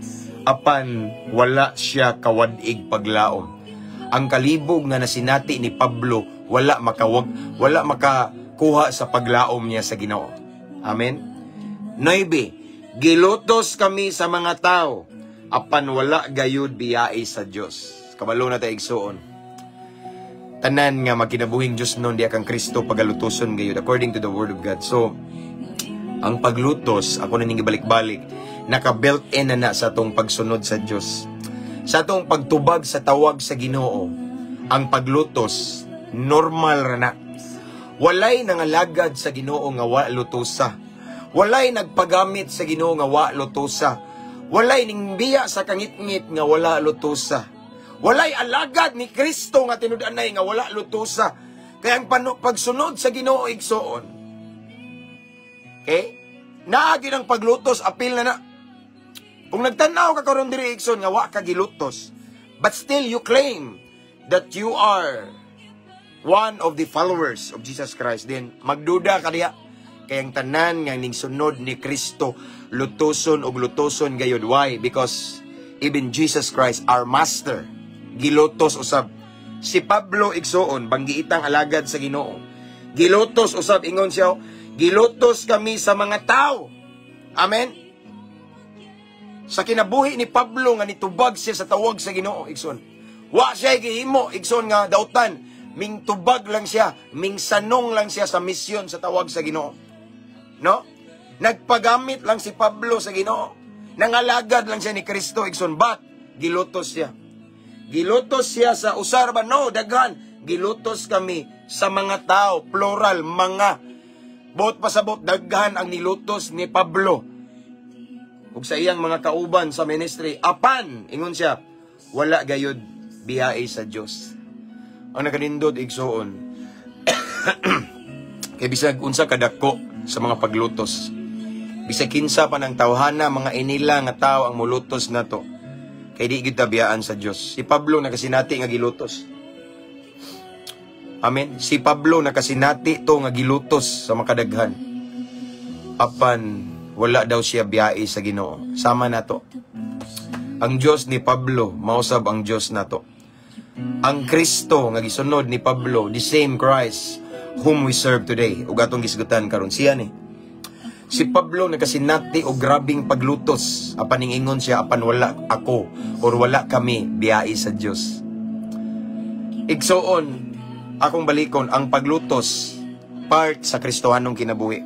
Speaker 1: Apan wala siya kawad-ig paglaom. Ang kalibog nga nasinati ni Pablo, wala makawag, wala makakuha sa paglaom niya sa Ginoo. Amen. Nuebe, gilutos kami sa mga tao apan wala gayud biyai sa Dios. Kabalo na ta, igsuon. Tanan nga magkinabuhing Dios nun diya kang Kristo pagalutoson gayud according to the word of God. So, ang paglutos, ako na ning gibalik-balik, naka-built in na na sa atong pagsunod sa Dios. Sa atong pagtubag sa tawag sa Ginoo, ang paglutos normal ra na. Walay nangalagad sa Ginoo nga wa lutosa. Walay nagpagamit sa Ginoo nga wa lutosa. Walay ningbiya sa kangitngit nga wala lutosa. Walay alagad ni Kristo nga tinud-anay nga wala lutosa. Kaya ang pagsunod sa Ginoo, igsuon. Okay? Naagi ng paglutos, apil na na. Kung nagtanaw ka karon diri, igsoon, nga wa ka gilutos, but still you claim that you are one of the followers of Jesus Christ, then magduda ka diya. Kay ang tanan nga ning sunod ni Kristo, lutoson og lutoson gayud. Why? Because even Jesus Christ, our Master, gilutos usab. Si Pablo, igsuon, banggiitang alagad sa Ginoo, gilutos usab. Ingon siya, gilutos kami sa mga tao. Amen. Sa kinabuhi ni Pablo nga nitubag siya sa tawag sa Ginoo, igsoon, wa siya gihimo, igsoon, nga dautan. Mingtubag lang siya, mingsanong lang siya sa misyon sa tawag sa Ginoo. No? Nagpagamit lang si Pablo sa Ginoo. Nangalagad lang siya ni Kristo, igsoon, but gilutos siya. Gilutos siya sa usa ra ba? No, daghan. Gilutos kami sa mga tao, plural, mga. Buot pasabot, daghan ang nilutos ni Pablo ug sa iyang mga kauban sa ministry. Apan, ingon siya, wala gayud biyai sa Dios. Ang nakanindot, igsuon, kay bisag unsa kadako sa mga paglutos, bisag kinsa pa ng tawhana, mga inila nga tao ang mulutos nato, kay di gyud ta biyaan sa Dios. Si Pablo nakasinati nga gilutos. Amen. Si Pablo nakasinati to nga gilutos sa makadaghan. Apan wala daw siya biyai sa Ginoo. Sama nato. Ang Dios ni Pablo, mausab ang Dios nato. Ang Kristo nga gisunod ni Pablo, the same Christ whom we serve today. Ug atong gisgutan karon siya ni. Si Pablo nakasinati og grabing paglutos. Apan ingon siya, apan wala ako or wala kami biyai sa Dios. Igsuon, akong balikon, ang paglutos part sa Kristohanong kinabuhi.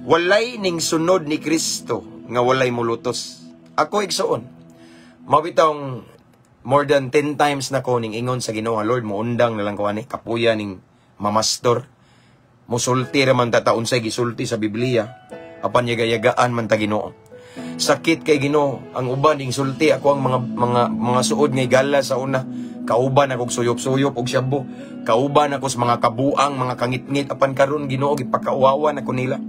Speaker 1: Walay ning sunod ni Kristo nga walay mulutos. Ako, igsuon, mabitong more than 10 times na ko ning ingon sa Ginoo, "Lord, muundang na lang ko ani, kapuya ning mamastor." Musulti ra man ta unsay gisulti sa Biblia, apan yaga-yagaan man ta Ginoo. Sakit kay Ginoo, ang uban ning sulti ako ang mga suod nga gala sa una. Kauban ako og suyop-suyop og shabu. Kauban ako sa mga kabuang, mga kangitngit, apan karon, Ginoo, gipakauwawan ako nila.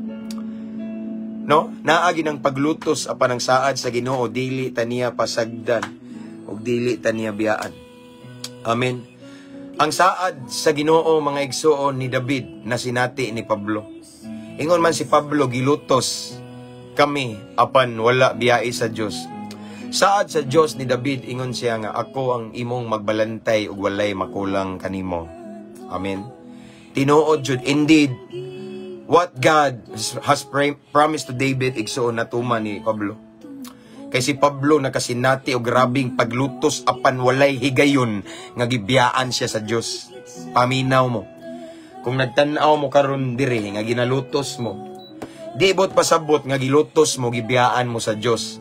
Speaker 1: No? Naagi ng paglutos, apan ang saad sa Ginoo, dili ta niya pasagdan ug dili ta niya biyaan. Amen. Ang saad sa Ginoo, mga igsuon, ni David na sinati ni Pablo. Ingon man si Pablo, gilutos kami apan wala biyai sa Dios. Saad sa Dios ni David, ingon siya nga ako ang imong magbalantay ug walay makulang kanimo. Amen. Tinuod jud, indeed. What God has promised to David, igsoon, natuman ni Pablo. Kay si Pablo nakasinati og grabing paglutos apan walay higayon nga gibiyaan siya sa Dios. Paminaw mo. Kung nagtan-aw mo karon diri nga ginalutos mo, di bot pasabot nga gilutos mo, gibiyaan mo sa Dios.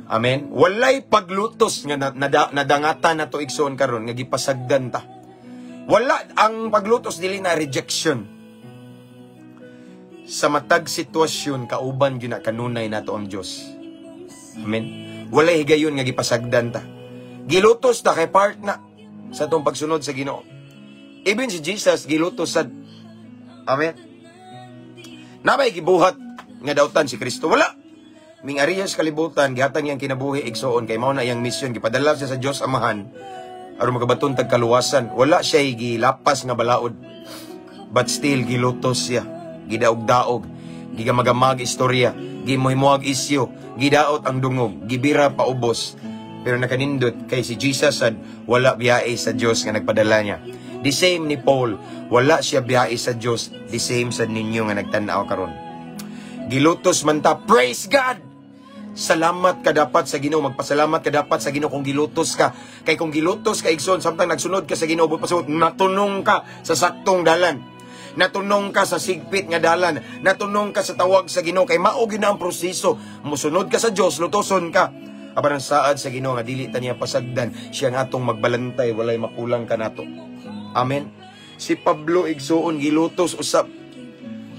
Speaker 1: Amen. Walay paglutos nga nadangatan nato, igsoon, karon nga gipasagdan ta. Wala ang paglutos, dili na rejection. Sa matag sitwasyon, kauban gyud na kanunay nato ang Dios. Amen. Walay higayon nga gipasagdan ta. Gilutos ta kay part na sa atong pagsunod sa Ginoo. Even si Jesus gilutos sad. Amen. Naa bay gibuhat nga dautan si Kristo? Wala. Ming ariya sa kalibutan, gihatag niyang kinabuhi, igsoon, kay mao na iyang mission, gipadala siya sa Dios Amahan aron makabaton tag kaluwasan. Wala siya gilapas nga balaod. But still gilutos siya, gidaog-daog, gigamagamag istorya, gimuhimuag isyo, gidaot ang dungog, gibira paubos. Pero nakanindot kay si Jesus sad wala biyae sa Dios nga nagpadala niya. The same ni Paul, wala siya biyae sa Dios, the same sa ninyo nga nagtan-aw karon. Gilutos man ta, praise God! Salamat ka dapat sa Ginoo, magpasalamat ka dapat sa Ginoo kung gilutos ka. Kay kung gilutos ka, igsoon, samtang nagsunod ka sa Ginoo, pasabot natunong ka sa saktong dalan. Natunong ka sa sigpit nga dalan. Natunong ka sa tawag sa Ginoo kay mao gyud na ang proseso. Musunod ka sa Dios, lutoson ka. Apan ang saad sa Ginoo nga dili ta niya pasagdan, siya ang atong magbalantay, walay makulang kanato. Amen. Si Pablo, igsoon, gilutos usab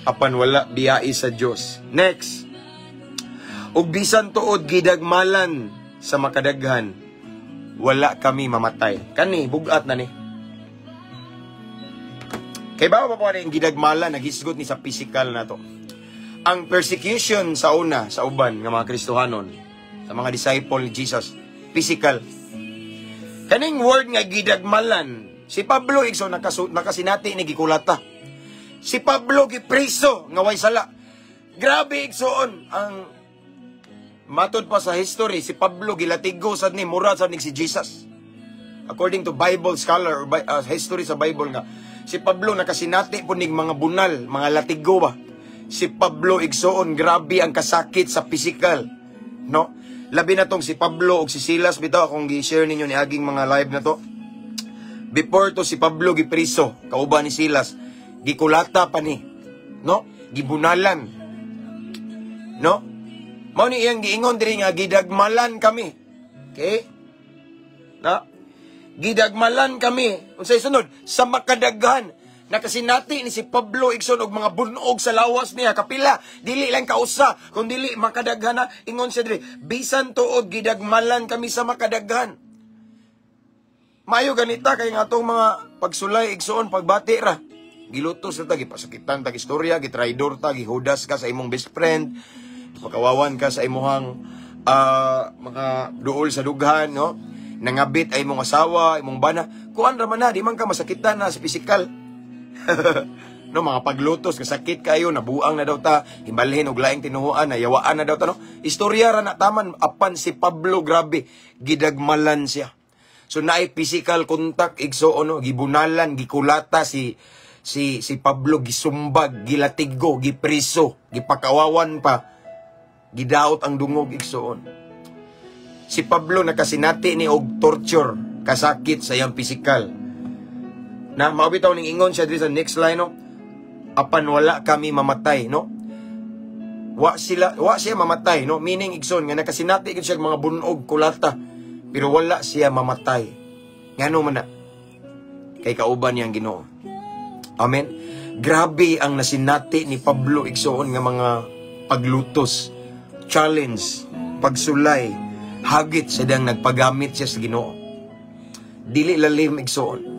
Speaker 1: apan wala biyai sa Dios. Next. Ug bisan tuod gidagmalan sa makadaghan, wala kami mamatay. Kani bugat na ni. Kay ba pa po ang gidagmalan, naghisgot ni sa physical na to. Ang persecution sa una, sa uban nga mga Kristohanon, sa mga disciple ni Jesus, physical. Kaning word nga gidagmalan, si Pablo, igsoon, nakasinati ni gikulata. Si Pablo gipriso nga way sala. Grabe, igsoon, ang matod pa sa history, si Pablo gilatigo sad ni, mura sad ni si Jesus. According to Bible scholar or history sa Bible nga si Pablo nakasinati po nig mga bunal, mga latigo ba. Si Pablo, igsoon, grabe ang kasakit sa physical. No? Labi na tong si Pablo ug si Silas bitaw akong gi-share ninyo ni aging mga live na to. Before to si Pablo gipriso, kauban ni Silas, gikulata pa ni. No? Gibunalan. No? Mao ni iyang giingon diri nga gidagmalan kami. Okay? Na? Gidagmalan kami. Unsay sunod? Sa makadaghan. Nakasinati ni si Pablo, igsoon, og mga bunog sa lawas niya kapila, dili lang kausa kun dili makadaghan na. Ingon siya diri, bisan tuod gidagmalan kami sa makadaghan. Mayo ganita kay nga atong mga pagsulay, igsoon, pagbati ra. Gilutos ta, gipasakitan ta istorya, gitraidor ta, gihudas ka sa imong best friend, pakawawan ka sa imuhang mga duol sa dughan, no? Nangabit ay imong asawa, imong bana. Kuan ra man na, di man ka masakitan na sa physical. No, mga paglutos, kasakit kayo, nabuang na daw ta, himbalhin og laing tinuhuan, nayawaan na daw ta, no? Istorya ra na taman, apan si Pablo, grabe, gidagmalan siya. So naay physical contact, igsoon, no, gibunalan, gikulata si Pablo, gisumbag, gilatigo, gipriso, gipakawawan pa, gidaot ang dungog, igsoon. Si Pablo nakasinati ni og torture, kasakit sa iyang physical. Na mao bitaw ning ingon siya diri sa next line, no. Apan wala kami mamatay, no. Wa sila, wa siya mamatay, no. Meaning, igsoon, nga nakasinati gid siya og mga bunog, kulata, pero wala siya mamatay. Ngano man na? Kay kauban niyang Ginoo. Amen. Grabe ang nasinati ni Pablo, igsoon, nga mga paglutos, challenge, pagsulay, hagit sa dang nagpagamit siya sa Ginoo. Dili lalim, igsoon.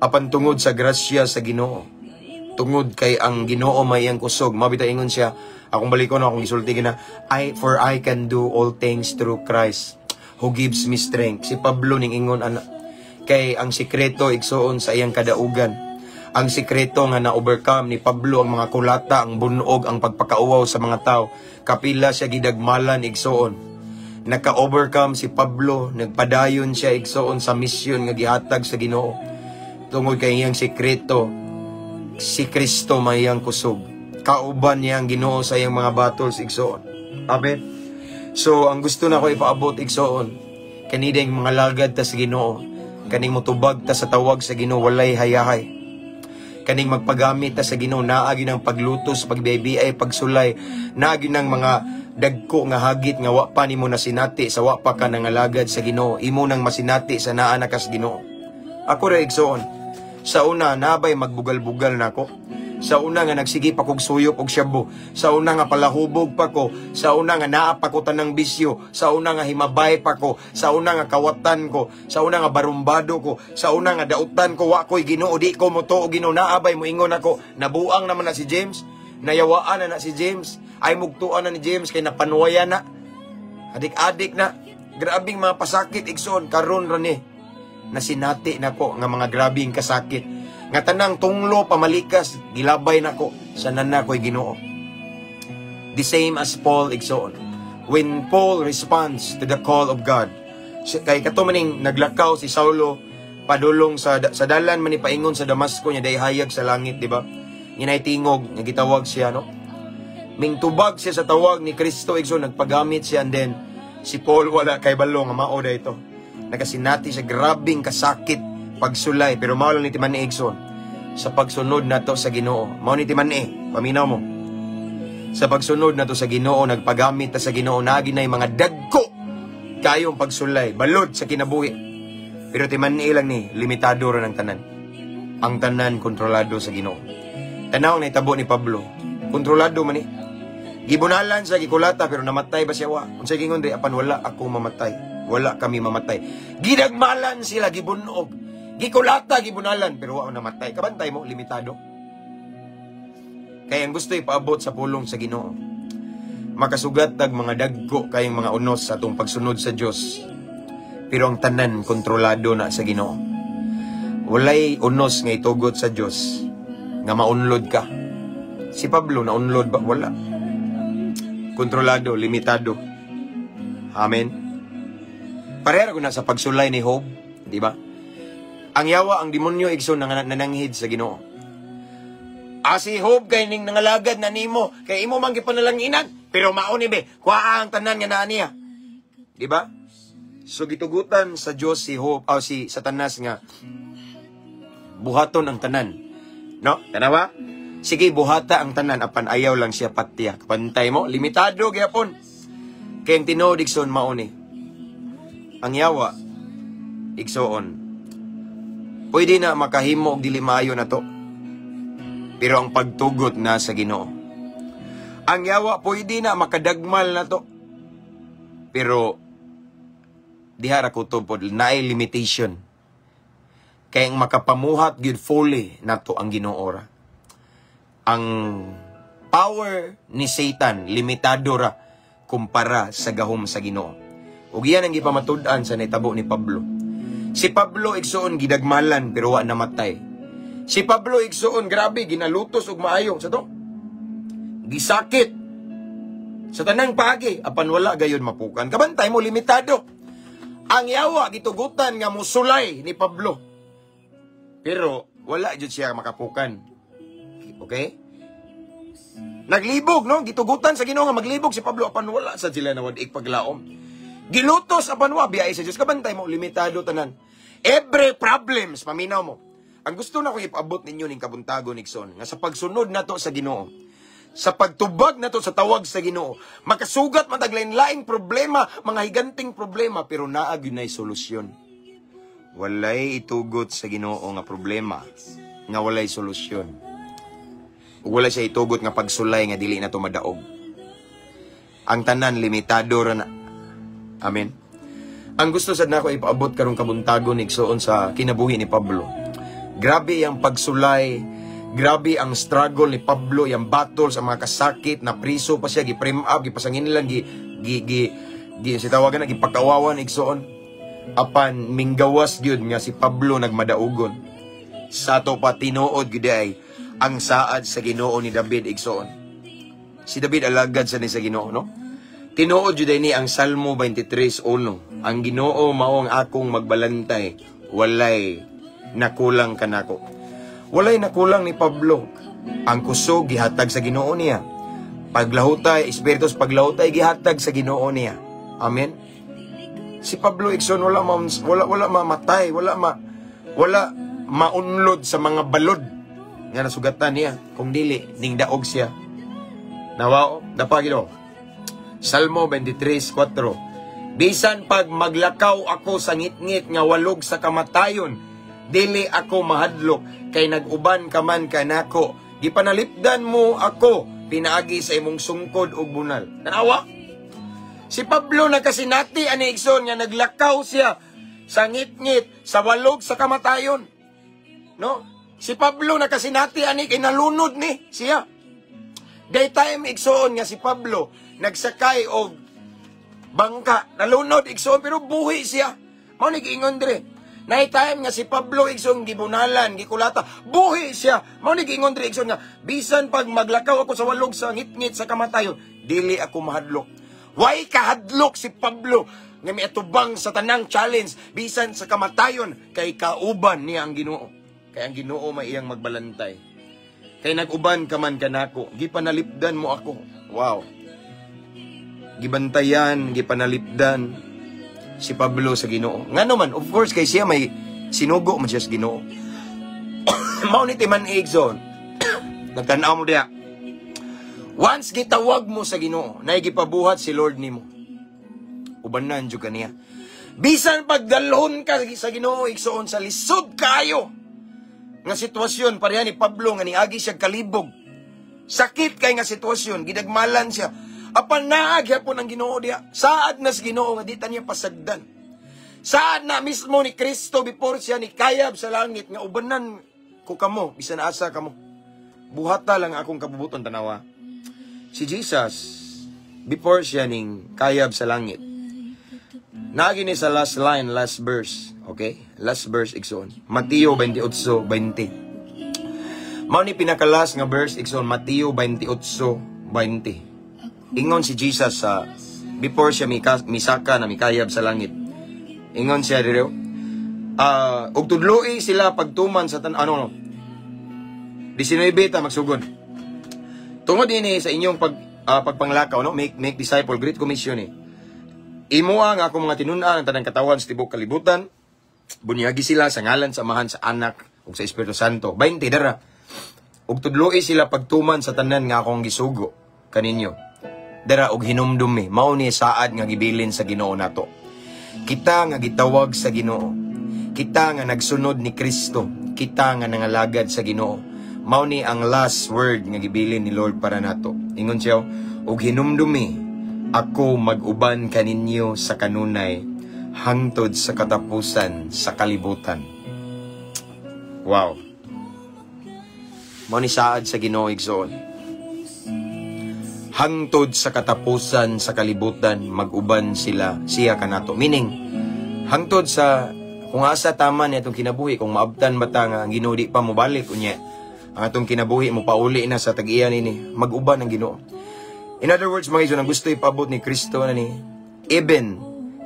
Speaker 1: Apan tungod sa grasya sa Ginoo, tungod kay ang Ginoo may iyang kusog, mabita ingon siya, akong balikon akong gisulti gina, I for I can do all things through Christ who gives me strength. Si Pablo ning ingon ana kay ang sikreto, igsoon, sa iyang kadaugan. Ang sikreto nga na-overcome ni Pablo ang mga kulata, ang bunog, ang pagpakauwaw sa mga tao. Kapila siya gidagmalan, igsoon. Naka-overcome si Pablo, nagpadayon siya, igsoon, sa misyon nga gihatag sa Ginoo. Tungod kay iyang sikreto, si Kristo may iyang kusog. Kauban niya ang Ginoo sa iyang mga battles, igsoon. Amen. So, ang gusto na ko ipaabot, igsoon, kanideng mga lagad ta sa Ginoo, kaning mutubag ta sa tawag sa Ginoo, walay hayahay. Kaning magpagamit ta sa Ginoo, naa gyud ang paglutos, pagbiaybiay, pagsulay, naa gyud ang mga dagko nga hagit nga wa pa nimo nasinati sa wa pa ka nangalagad sa Ginoo, imo nang masinati sa naa na kas Ginoo. Ako ra, igsoon. Sa una, nabay magbugal-bugal nako. Sa una nga nagsige pa kog suyop og shabu. Sa una nga palahubog pa ko. Sa una nga naa pa ko tanang bisyo. Sa una nga himabay pa ko. Sa una nga kawatan ko. Sa una nga barumbado ko. Sa una nga dautan ko, wa ko'y Ginoo, di ko motuo Ginoo, naabay moingon ako, nabuang naman na si James. Nayawaan na na si James. Ay mugtuan na ni James kay napanuwayan na. Adik-adik na. Grabing mga pasakit, igsoon, karon ra ni nasinati nako nga mga grabing kasakit. Nga tanang tunglo pamalikas, gilabay nako sa nana ko'y Ginoo. The same as Paul, igsoon. When Paul responds to the call of God, kay kato maning naglakaw si Saulo padulong sa dalan man ni paingon sa Damasco niya, day hayag sa langit, di ba? Nginay tingog nga gitawag siya, no? Mingtubag siya sa tawag ni Kristo, igsoon, nagpagamit siya, and then si Paul wala kay balo nga mao da ito. Nakasinati siya grabing kasakit, pagsulay, pero mao lang ni timan-i, igsoon. Sa pagsunod nato sa Ginoo, mao ni timan-i, paminaw mo. Sa pagsunod nato sa Ginoo, nagpagamit ta sa Ginoo, naa nay mga dagko kayong pagsulay, balod sa kinabuhi. Pero timan-i lang ni, limitado ra ng tanan. Ang tanan kontrolado sa Ginoo. Tanaw na itabo ni Pablo. Kontrolado man ni. Gibunalan sa gikulata pero namatay ba siya wa? Unsay gingon diri, apan wala ako mamatay. Wala kami mamatay. Gidagmalan sila, gibunog. Gikulata, gibunalan pero wa namatay. Kabantay mo, limitado. Kaya ang gusto ipaabot sa pulong sa Ginoo, makasugat tag mga dagko kayong mga unos sa atong pagsunod sa Dios. Pero ang tanan kontrolado na sa Ginoo. Walay unos nga itugot sa Dios nga maunlod ka. Si Pablo naunlod ba? Wala. Kontrolado, limitado. Amen. Pareha ko na sa pagsulay ni Job, di ba? Ang yawa, ang demonyo, igsoon, nananghid sa Ginoo. Ah, si Job kay ning nangalagad na nimo, kay imo man gipanalanginan, pero mao ni be, kuha ang tanan nga naa niya. Di ba? So gitugutan sa Dios si Job, ah, si Satanas nga buhaton ang tanan. No? Tanawa? Sige, buhata ang tanan apan ayaw lang siya patya. Pantay mo, limitado gyapon. Kay ang tinuod, igsoon, mao ni. Ang yawa, igsoon, pwede na makahimo og dili maayo na to. Pero ang pagtugot na sa Ginoo. Ang yawa pwede na makadagmal na to. Pero diha ra kutob pod naay limitation. Kay ang makapamuhat gyud fully nato ang Ginoo ra. Ang power ni Satan limitado ra kumpara sa gahom sa Ginoo. Ug iyan ang gipamatud-an sa nitabo ni Pablo. Si Pablo, igsoon, gidagmalan pero wa namatay. Si Pablo, igsoon, grabe ginalutos og maayo sa to. Gisakit sa tanang paagi apan wala gayon mapukan. Kabantay mo, limitado. Ang yawa gitugutan nga musulay ni Pablo. Pero wala jud siya makapukan. Okay? Naglibog, no? Gitugutan sa Ginoo nga maglibog si Pablo apan wala sa sila nawad paglaom. Gilutos apan wa biyay sa Dios. Kabantay mo, limitado tanan. Every problems, paminaw mo. Ang gusto na ko ipaabot ninyo ning kabuntagon, igsoon, nga sa pagsunod nato sa Ginoo, sa pagtubag nato sa tawag sa Ginoo, makasugat man tag lain-laing problema, mga higanting problema, pero naa gyud nay solusyon. Walay itugot sa Ginoo nga problema nga walay solusyon. Ug wala siya itugot nga pagsulay nga dili na to madaog. Ang tanan limitado ra na. Amen. Ang gusto sad nako ipaabot karong kabuntagon, igsoon, sa kinabuhi ni Pablo. Grabe ang pagsulay, grabe ang struggle ni Pablo, yung battle sa mga kasakit, na priso pa siya, gi-frame up, gipasanginlan, gi gi gi, gi si tawagan na gipakawawan, igsoon. Apan minggawas gyud nga si Pablo nagmadaugon. Sa ato pa tinuod gyud ay ang saad sa Ginoo ni David, igsoon. Si David alagad sa ni sa Ginoo, no? Tinuod jud ni ang Salmo 23:1. Ang Ginoo mao ang akong magbalantay, walay nakulang kanako. Walay nakulang ni Pablo. Ang kusog gihatag sa Ginoo niya. Paglahutay, espiritu sa paglahutay gihatag sa Ginoo niya. Amen. Si Pablo, igsoon, wala mamatay, wala maunlod sa mga balod nga nasugatan niya kung dili ning daog siya. Nawao, dapa Ginoo. Salmo 23:4. Bisan pag maglakaw ako sa ngitngit nga walog sa kamatayon, dili ako mahadlok kay nag-uban ka man kanako. Gipanalipdan mo ako pinaagi sa imong sungkod ug bunal. Tanawa. Si Pablo nakasinati ani, igsoon, nga naglakaw siya sa ngitngit sa walog sa kamatayon. No? Si Pablo nakasinati ani kay nalunod ni siya. Daytime, igsoon, nga si Pablo nagsakay og bangka, nalunod, igsoon, pero buhi siya. Mao ni giingon dire. Nay time nga si Pablo, igsoon, gibunalan, gikulata, buhi siya. Mao ni giingon dire, igsoon, nga bisan pag maglakaw ako sa walog sa ngitngit sa kamatayon, dili ako mahadlok. Way kahadlok si Pablo nga miatubang sa tanang challenge bisan sa kamatayon kay kauban niya ang Ginoo. Kay ang Ginoo may iyang magbalantay. Kay nag-uban ka man kanako, gipanalipdan mo ako. Wow. Gibantayan, gipanalipdan si Pablo sa Ginoo. Ngano man, of course kay siya may sinugo man siya sa Ginoo. Mao ni timan, igsoon. Nagtan-aw mo diya. Once gitawag mo sa Ginoo, nay gipabuhat si Lord nimo. Ubanan jud ka niya. Bisan pagdalhon ka sa Ginoo, igsoon, sa lisod kaayo nga sitwasyon, pareha ni Pablo nga niagi siya kalibog. Sakit kay nga sitwasyon, gidagmalan siya. Apan naa gyapon ang Ginoo diya. Saad na sa Ginoo nga di ta niya pasagdan. Saad na mismo ni Kristo before siya ni kayab sa langit nga ubanan ko kamo bisan asa kamo. Buhata lang akong kabubuton. Tanawa. Si Jesus, before siya ning kayab sa langit, naagi ni sa last line, last verse. Okay? Last verse, igsoon. Mateo 28:20. Mao ni pinaka-last nga verse, igsoon, Mateo 28:20. Ingon si Jesus sa before siya misaka na mikayab sa langit. Ingon siya diri, ug tudloi sila pagtuman sa tan ano no. 19 ta magsugod. Tungod ini sa inyong pagpanglakaw, no, make make disciple, Great Commission eh. Imoa nga akong mga tinun-an ang tanang katawhan sa tibuok kalibutan. Bunyagi sila sa ngalan sa Amahan, sa Anak ug sa Espiritu Santo. 20 dara. Ug tudloi sila pagtuman sa tanan nga akong gisugo kaninyo. Dara, og hinumdumi, mao ni saad nga gibilin sa Ginoo nato. Kita nga gitawag sa Ginoo. Kita nga nagsunod ni Kristo, kita nga nangalagad sa Ginoo. Mao ni ang last word nga gibilin ni Lord para nato. Ingon siya, "Ug hinumdumi, ako mag-uban kaninyo sa kanunay hangtod sa katapusan sa kalibutan." Wow. Mao ni saad sa Ginoo, igsoon. Hangtod sa katapusan sa kalibutan, mag-uban sila siya kanato. Meaning, hangtod sa kung asa tama ni atong kinabuhi, kung maabtan ba ta nga ang Ginoo di pa mobalik unya, ang atong kinabuhi mo pauli na sa tag-iya nini, mag-uban ang Ginoo. In other words, mga igsoon, ang gusto ipabot ni Kristo na ni, even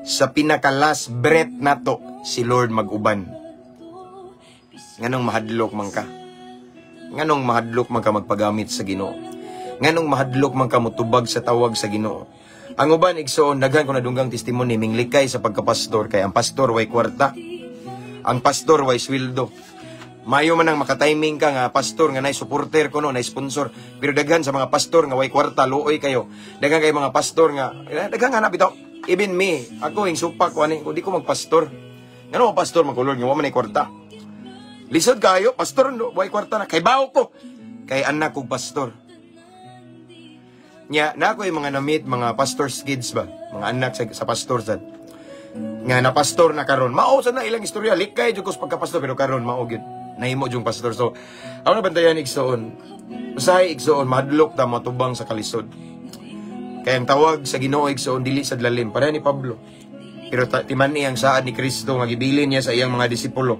Speaker 1: sa pinaka last breath nato, si Lord mag-uban. Nganong mahadlok man ka? Nganong mahadlok man ka magpagamit sa Ginoo? Nganong mahadlok man ka mutubag sa tawag sa Ginoo? Ang uban, igsoon, daghan ko nadunggang testimony, minglikay sa pagkapastor kay ang pastor way kwarta. Ang pastor way sweldo. Mayo man ang makatiming ka nga pastor nga nay supporter ko no, nay sponsor. Pero daghan sa mga pastor nga way kwarta, luoy kayo. Daghan kay mga pastor nga, daghan nga na bitaw. Even me, ako ing supak ko ani, kung di ko magpastor. Ngano pastor man ko, Lord, nga wa man nay kwarta? Lisod kayo, pastor no, way kwarta na. Kay bawo ko. Kay anak kog pastor. Nya, na ako yung mga na-meet, mga pastor's kids ba? Mga anak sa pastor sad. Nga na pastor na karon. Mao sa na ilang istorya, likay jud ko sa pagkapastor pero karon mao gyud. Nahimo jung pastor. So, ako na bantayan, igsoon. Usahay, igsoon, mahadlok ta matubang sa kalisod. Kaya ang tawag sa Ginoo, igsoon, dili sa lalim. Pareha ni Pablo. Pero timan ang saad ni Kristo nga gibilin niya sa iyang mga disipulo.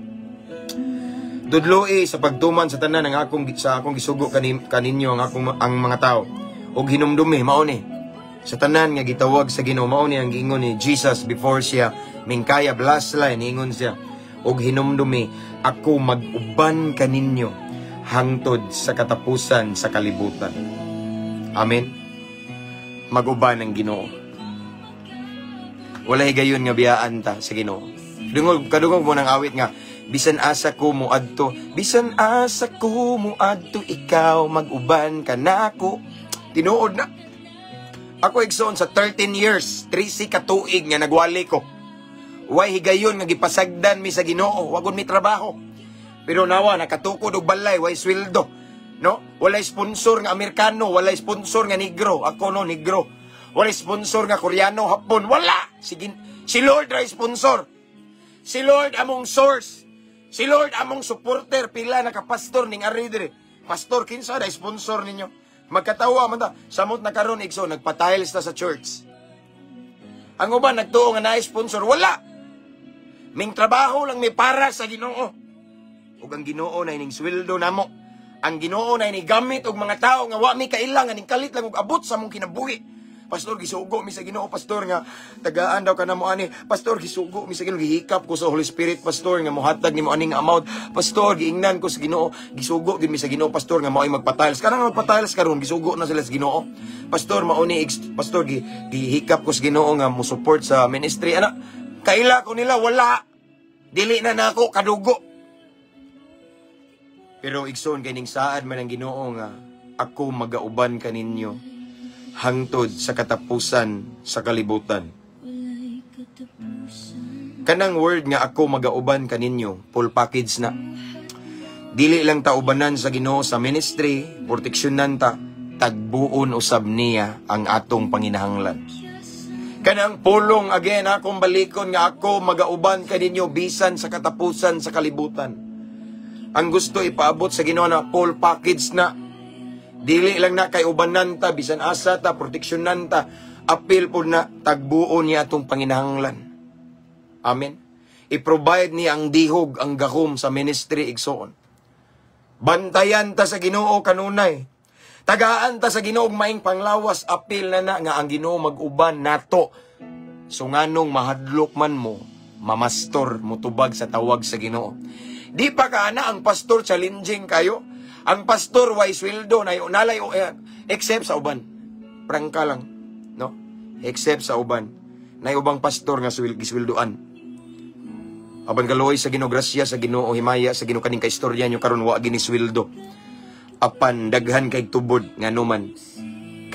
Speaker 1: Tudloi sa pagtuman sa tanan ang akong sa akong gisugo kaninyo ang mga tao. Ug hinumdumi, mao ni sa tanan nga gitawag sa Ginoo, mao ni ang giingon ni Jesus before siya mingkayab, last line, ingon siya, "Ug hinumdumi, ako mag-uban kaninyo hangtod sa katapusan sa kalibutan. Amen. Mag-uban ang Ginoo. Wala higayon nga biyaan ta sa Ginoo. Dungog kadungog mo ng awit nga bisan asa ko moadto, bisan asa ko moadto, ikaw mag-uban ka nako. Tinuod na. Ako, igsoon, sa 13 years, 13 ka tuig nga nagwali ko. Way higayon nga gipasagdan mi sa Ginoo, wa gud mi trabaho. Pero nawa nakatukod og balay, way sweldo. No? Walay sponsor nga Amerikano, walay sponsor nga Negro. Ako no, Negro. Walay sponsor nga Koreano, Hapon, wala. Si Lord ra sponsor. Si Lord among source. Si Lord among supporter. Pila na ka pastor ning ari dire. Pastor, kinsa na sponsor ninyo? Magkatawa man ta. Samot na karon, igso, nagpa-tiles ta sa church. Ang uban nagtuo nga naay sponsor, wala. Ming trabaho lang mi para sa Ginoo. Ug ang Ginoo na ining sweldo namo. Ang Ginoo na ini gamit og mga tao nga wa mi kaila nga ning kalit lang og abot sa among kinabuhi. Pastor, gisugo mi sa Ginoo, pastor, nga tagaan daw ka namo ani. Pastor, gisugo mi sa Ginoo, gihikap ko sa Holy Spirit, pastor, nga mohatag nimo aning amount. Pastor, giingnan ko sa Ginoo, gisugo gid mi sa Ginoo, pastor, nga mao'y magpa-tiles. Kanang magpa-tiles karon, gisugo na sila sa Ginoo. Pastor, mao ni pastor, gihikap ko sa Ginoo nga mo support sa ministry. Ana, kaila ko nila, wala. Dili na nako kadugo. Pero igsoon, kay ning saad man ang Ginoo nga ako magauban kaninyo hangtod sa katapusan sa kalibutan.
Speaker 2: Walay katapusan.
Speaker 1: Kanang word nga ako magauban kaninyo, full package na. Dili lang ta ubanan sa Ginoo sa ministry, proteksyonan ta, tagbuon usab niya ang atong panginahanglan. Kanang pulong again akong balikon nga ako magauban kaninyo bisan sa katapusan sa kalibutan. Ang gusto ipaabot sa Ginoo na full package na. Dili lang na kay ubanan ta, bisan asa ta, proteksyonan ta, apil po na tagbuon niya atong panginahanglan. Amen. I-provide niya ang dihog, ang gahom sa ministry, igsoon. Bantayan ta sa Ginoo kanunay. Tagaan ta sa Ginoo og maing panglawas, apil na na nga ang Ginoo mag-uban nato. So nganong mahadlok man mo, mamastor, mutubag sa tawag sa Ginoo? Di pa ka ana ang pastor challenging kayo. Ang pastor way sweldo na nalay except sa uban. Prangka lang, no? Except sa uban. Nay ubang pastor nga gisweldoan. Apan kaluoy sa Ginoo, grasya sa Ginoo, himaya sa Ginoo, kaning kaistorya nyo karon wa gini sweldo. Apan daghan kay tubod, ngano man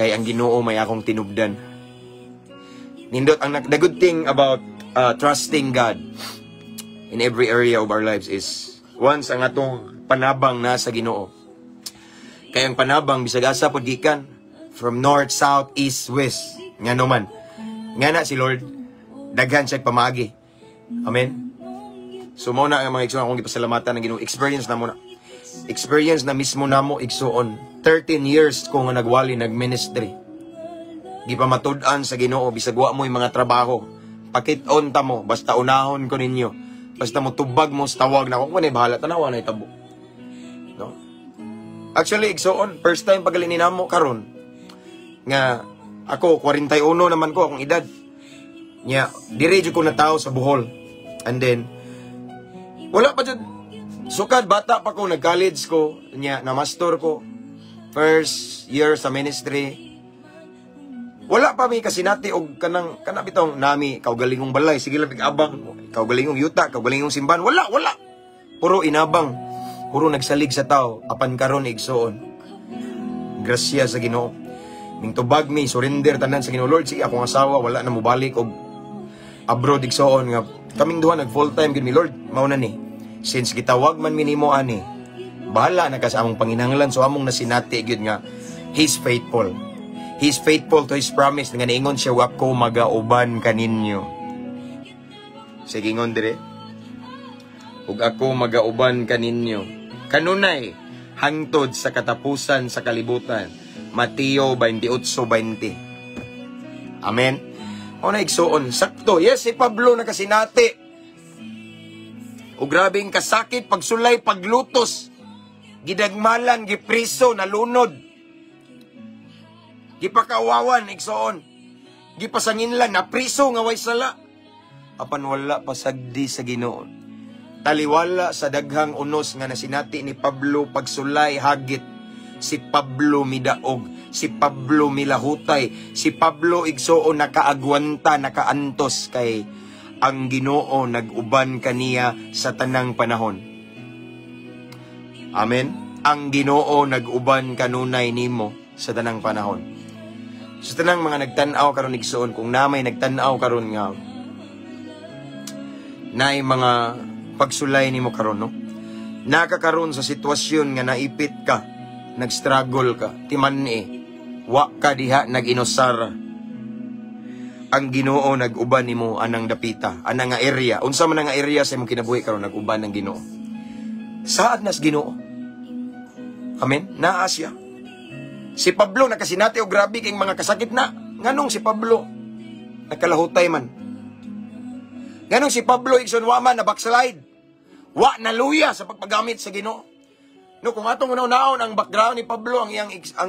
Speaker 1: kay ang Ginoo may akong tinubdan. Nindot ang the good thing about trusting God in every area of our lives is once ang atong panabang na sa Ginoo. Kay ang panabang bisag asa pod gikan, from north, south, east, west. Ngano man. Nga na si Lord, daghan siya pamaagi. Amen. So mo na ang mga igsoon akong gipasalamatan ng Ginoo. Experience na mo na. Experience na mismo namo, igsoon. 13 years ko nga nagwali, nagministry. Gipamatud-an sa Ginoo bisag wa mo'y mga trabaho. Pakit-on ta mo, basta unahon ko ninyo. Basta mo tubag mo sa tawag na ako, kung bahala tanawa na itabo. No? Actually, igsoon, first time pagali ni namo karon nga ako 41 naman ko akong edad. Nya, dire jud ko natawo sa Bohol. And then wala pa jud sukad bata pa ko, nag-college ko, nya na master ko. First year sa ministry. Wala pa mi kasinati og kanang kana bitong nami kaugalingong balay, sige lang abang, kaugalingong yuta, kaugalingong simbahan, wala, wala. Puro inabang, puro nagsalig sa tao, apan karon, igsoon, grasya sa Ginoo. Ning tubag mi, surrender tanan sa Ginoo. Lord, sige, akong asawa wala na mobalik og abroad, igsoon, nga kaming duha nag full time gid mi. Lord, mao na ni. Since gitawag man mi nimo ani, bahala na ka sa among panginahanglan. So among nasinati gyud nga He's faithful. He's faithful to His promise nga niingon siya, "Wako magauban kaninyo." Sige, ingon dire. Ug ako magauban kaninyo kanunay hangtod sa katapusan sa kalibutan. Mateo 28:20. Amen. O na, igsuon, sakto. Yes, si Pablo nakasinati. O grabing kasakit, pagsulay, paglutos. Gidagmalan, gipriso, nalunod. Gipakawawan, igsoon. Gipasanginlan, napriso nga way sala. Apan wala pasagdi sa Ginoo. Taliwala sa daghang unos nga nasinati ni Pablo, pagsulay, hagit, si Pablo midaog, si Pablo milahutay, si Pablo, igsuon, nakaagwanta, nakaantos kay ang Ginoo nag-uban kaniya sa tanang panahon. Amen. Ang Ginoo nag-uban kanunay nimo sa tanang panahon. Sa tanang mga nagtan-aw karon, igsuon, kung namay nagtan-aw karon nga naay mga pagsulay nimo karon, no? Nakakaron sa sitwasyon nga naipit ka, nag-struggle ka, timan-i, wa ka diha nag-inusara. Ang Ginoo nag-uban nimo anang dapita, anang nga area. Unsa man nga area sa imong kinabuhi karon, nag-uban ng Ginoo. Saad nas Ginoo. Amen. Naa siya. Si Pablo nakasinati og grabe kay mga kasakit na. Nganong si Pablo nakalahutay man? Nganong si Pablo, igsoon, wa man na backslide? Wa naluya sa pagpagamit sa Ginoo. No, kung atong una-unaon ang background ni Pablo, ang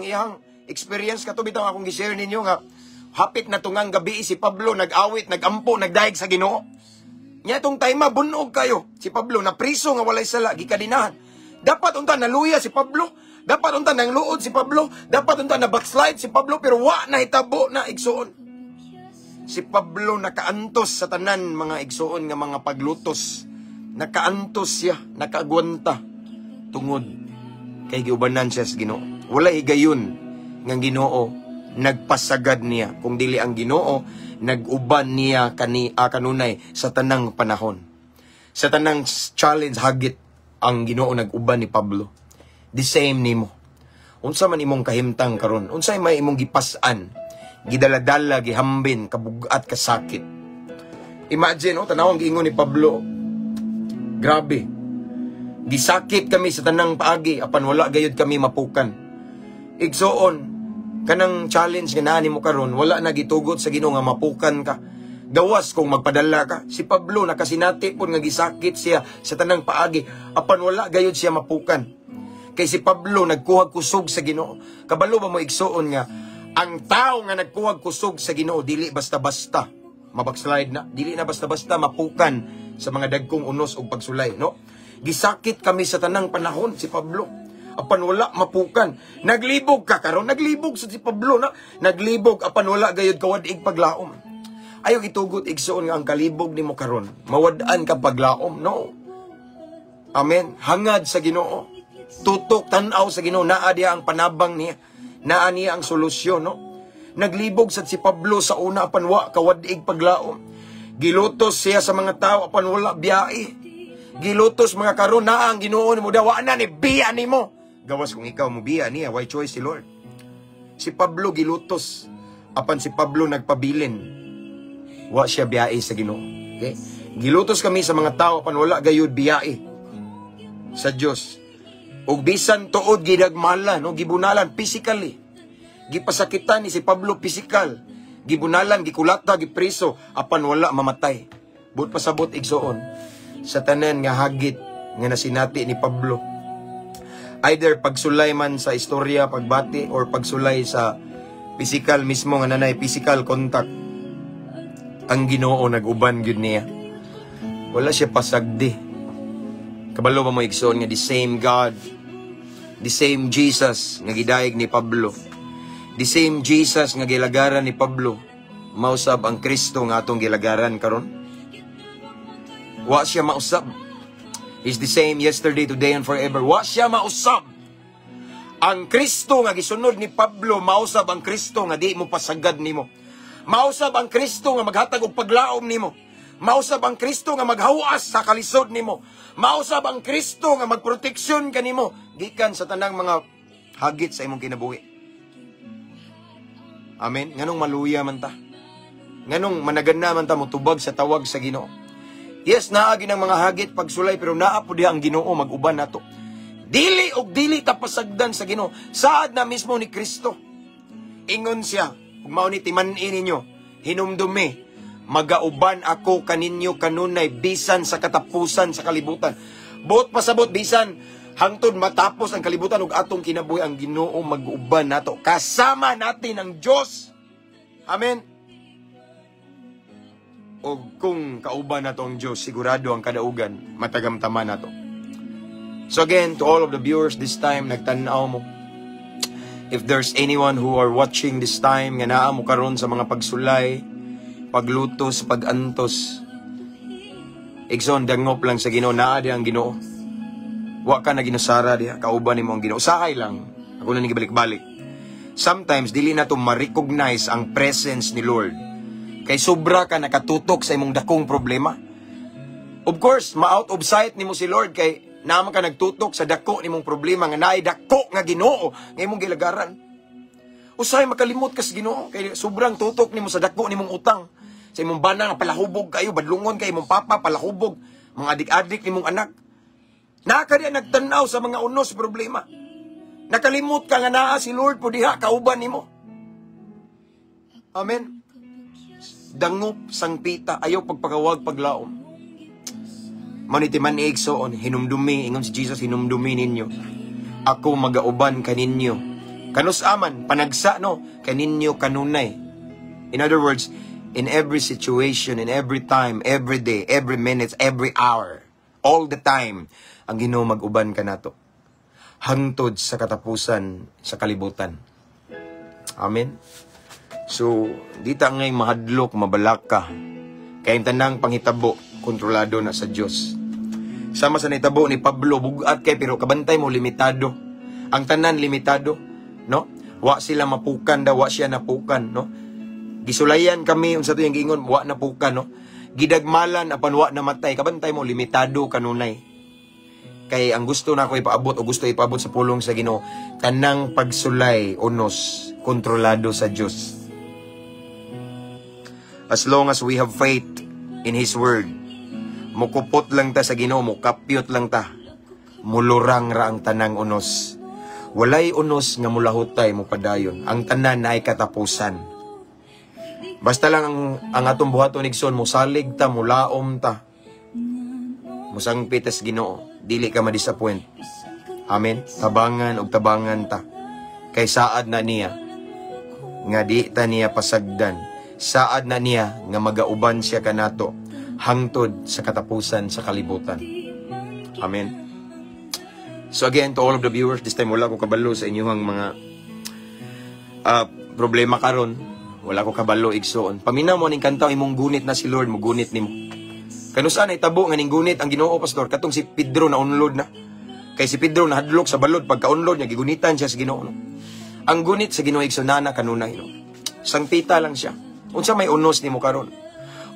Speaker 1: iyang experience kato bitaw akong gi-share ninyo nga hapit na tungang gabi si Pablo nag-awit, nagampo, nagdayeg sa Ginoo. Nya itong time bunog kayo. Si Pablo na priso nga walay sala, gikadinahan. Dapat unta naluya si Pablo. Dapat unta nangluod si Pablo. Dapat unta na backslide si Pablo, pero wa na hitabo na, igsuon. Si Pablo nakaantos sa tanan mga igsuon nga mga paglutos. Nakaantos siya, nakaagwanta tungod kay giubanan siya sa Ginoo. Wala higayon nga Ginoo nagpasagad niya kung dili ang Ginoo nag-uban niya kanunay sa tanang panahon. Sa tanang challenge, hagit, ang Ginoo nag-uban ni Pablo. The same nimo. Unsa man imong kahimtang karon? Unsay may imong gipas-an? Gidaladala, gihambin, kabugat, kasakit. Imagine, oh, tanawang giingon ni Pablo. Grabe. Gisakit kami sa tanang paagi apan wala gayud kami mapukan. Igsuon, kanang challenge nga naa nimo karon, wala na gitugot sa Ginoo nga mapukan ka. Gawas kung magpadala ka. Si Pablo nakasinati pud nga gisakit siya sa tanang paagi apan wala gayud siya mapukan. Kay si Pablo nagkuhag kusog sa Ginoo. Kabalo ba mo, igsuon, nga ang tao nga nagkuhag kusog sa Ginoo dili basta-basta mabackslide na, dili na basta-basta mapukan sa mga dagkong unos ug pagsulay, no? Gisakit kami sa tanang panahon, si Pablo apan wala mapukan. Naglibog ka karon, naglibog sa si Pablo na, naglibog apan wala gayud kawad-ig paglaom. Ayaw itugot, igsuon, nga ang kalibog nimo karon mawad-an ka paglaom, no? Amen. Hangad sa Ginoo. Tutok tan-aw sa Ginoo, naa diya ang panabang niya. Naa niya ang solusyon, no? Naglibog sad si Pablo sa una apan wa kawad-ig paglaom. Gilutos siya sa mga tao apan wala biyahe. Gilutos mga karon, naa ang Ginoo nimo, wa na ni biya nimo. Gawas kung ikaw mo biya niya, why choice si Lord. Si Pablo gilutos apan si Pablo nagpabilin. Wa siya biyahe sa Ginoo. Okay? Gilutos kami sa mga tao apan wala gayud biyahe sa Dios. Ug bisan tuod gidagmala, no, gibunalan physically. Gipasakitan ni si Pablo physical. Gibunalan, gikulata, gipreso apan wala mamatay. Buot pasabot, igsuon, sa tanan nga hagit nga nasinati ni Pablo, either pagsulay man sa istorya, pagbati, or pagsulay sa physical mismo nga nanay physical contact, ang Ginoo nag-uban gyud niya. Wala siya pasagdi. Kabalo ba mo, igsoon, nga the same God, the same Jesus nga gidayeg ni Pablo, the same Jesus nga gilagaran ni Pablo, mausab ang Kristo nga atong gilagaran karon? Wa siya mausab. Is the same yesterday, today, and forever. Wa siya mausab. Ang Kristo nga gisunod ni Pablo, mausab ang Kristo nga di mo pasagad nimo. Mausab ang Kristo nga maghatag og paglaom nimo. Mausab ang Kristo nga maghawas sa kalisod nimo. Mausab ang Kristo nga magproteksyon kanimo gikan sa tanang mga hagit sa imong kinabuhi. Amen. Nganong maluya man ta? Nganong managana man ta motubag sa tawag sa Ginoo? Yes, naa gyud ang mga hagit, pagsulay, pero naa po diha ang Ginoo mag-uban nato. Dili og dili ta pasagdan sa Ginoo. Saad na mismo ni Kristo. Ingon siya, ug mao ni timan-i ninyo, hinumdumi, magauban ako kaninyo kanunay bisan sa katapusan sa kalibutan. Buot pasabot, bisan hangtod matapos ang kalibutan ug atong kinabuhi, ang Ginoo mag-uban nato. Kasama natin ang Dios. Amen. O kung kauban nato ang Diyos, sigurado ang kadaugan, matagamtaman nato. So again, to all of the viewers this time, nagtanaw mo. If there's anyone who are watching this time, nga naa mo karon sa mga pagsulay, paglutos, pagantos, igsoon, dangop lang sa Ginoo, naa di ang Ginoo. Wa ka na ginusara diha, kauban nimo ang Ginoo. Usahay lang, ako na balik-balik. Sometimes, dili na to ma-recognize ang presence ni Lord. Kay sobra ka nakatutok sa imong dakong problema. Of course, ma-out of sight nimo si Lord kay naman ka nagtutok sa dako nimong problema nga naay dako nga Ginoo nga imong gilagaran. Usahay makalimot ka sa Ginoo kay sobrang tutok nimo sa dako nimong utang. Sa imong bana nga palahubog kayo, badlungon kay imong papa palahubog, mga adik-adik nimong anak. Naa ka diya nagtanaw sa mga unos problema. Nakalimot ka nga naa si Lord po diha kauban nimo. Amen. Dangop sangpita, ayaw pagpakawag paglaom. Mao ni timan-i, igsoon, hinumdumi, ingon si Jesus, "Hinumdumi ninyo. Ako magauban kaninyo." Kanus aman, panagsa no, kaninyo kanunay. In other words, in every situation, in every time, every day, every minute, every hour, all the time, ang Ginoo mag-uban kanato. Hangtod sa katapusan sa kalibutan. Amen. So, di ta ngay mahadlok, mabalaka. Kay ang tanang panghitabo, kontrolado na sa Dios. Sama sa nitabo ni Pablo, bugat kay pero kabantay mo, limitado. Ang tanan limitado, no? Wa sila mapukan daw, wa siya napukan, no? Gisulayan kami unsa to yung giingon, wa napukan, no? Gidagmalan apan wa namatay. Kabantay mo, limitado kanunay. Kay ang gusto na ako ipaabot o gusto ipaabot sa pulong sa Ginoo, tanang pagsulay unos kontrolado sa Dios. As long as we have faith in His Word, mukupot lang ta sa Ginoo, mukapyot lang ta, mulurang ra ang tanang unos. Walay unos nga mulahutay mo padayon. Ang tanan na ay katapusan. Basta lang ang atong buhaton, igsoon, musalig ta, mulaom ta. Musangpit tas Ginoo, dili ka ma-disappoint. Amen. Tabangan og tabangan ta. Kay saad na niya nga di ta niya pasagdan. Saad na niya nga magauban siya kanato hangtod sa katapusan sa kalibutan. Amen. So again, to all of the viewers, this time wala ko kabalo sa inyong mga problema karon. Wala ko kabalo, igsoon. Paminaw mo ning kanta, imong gunit na si Lord, mo gunit nimo. Kanus-a nahitabo nga ning gunit ang Ginoo, pastor? Katong si Pedro na unlod na. Kay si Pedro nahadlok sa balod, pagka-unlod niya gigunitan siya sa Ginoo, no. Ang gunit sa Ginoo, igsoon, nana kanunay, no. Sangpita lang siya. Unsa may unos nimo karon?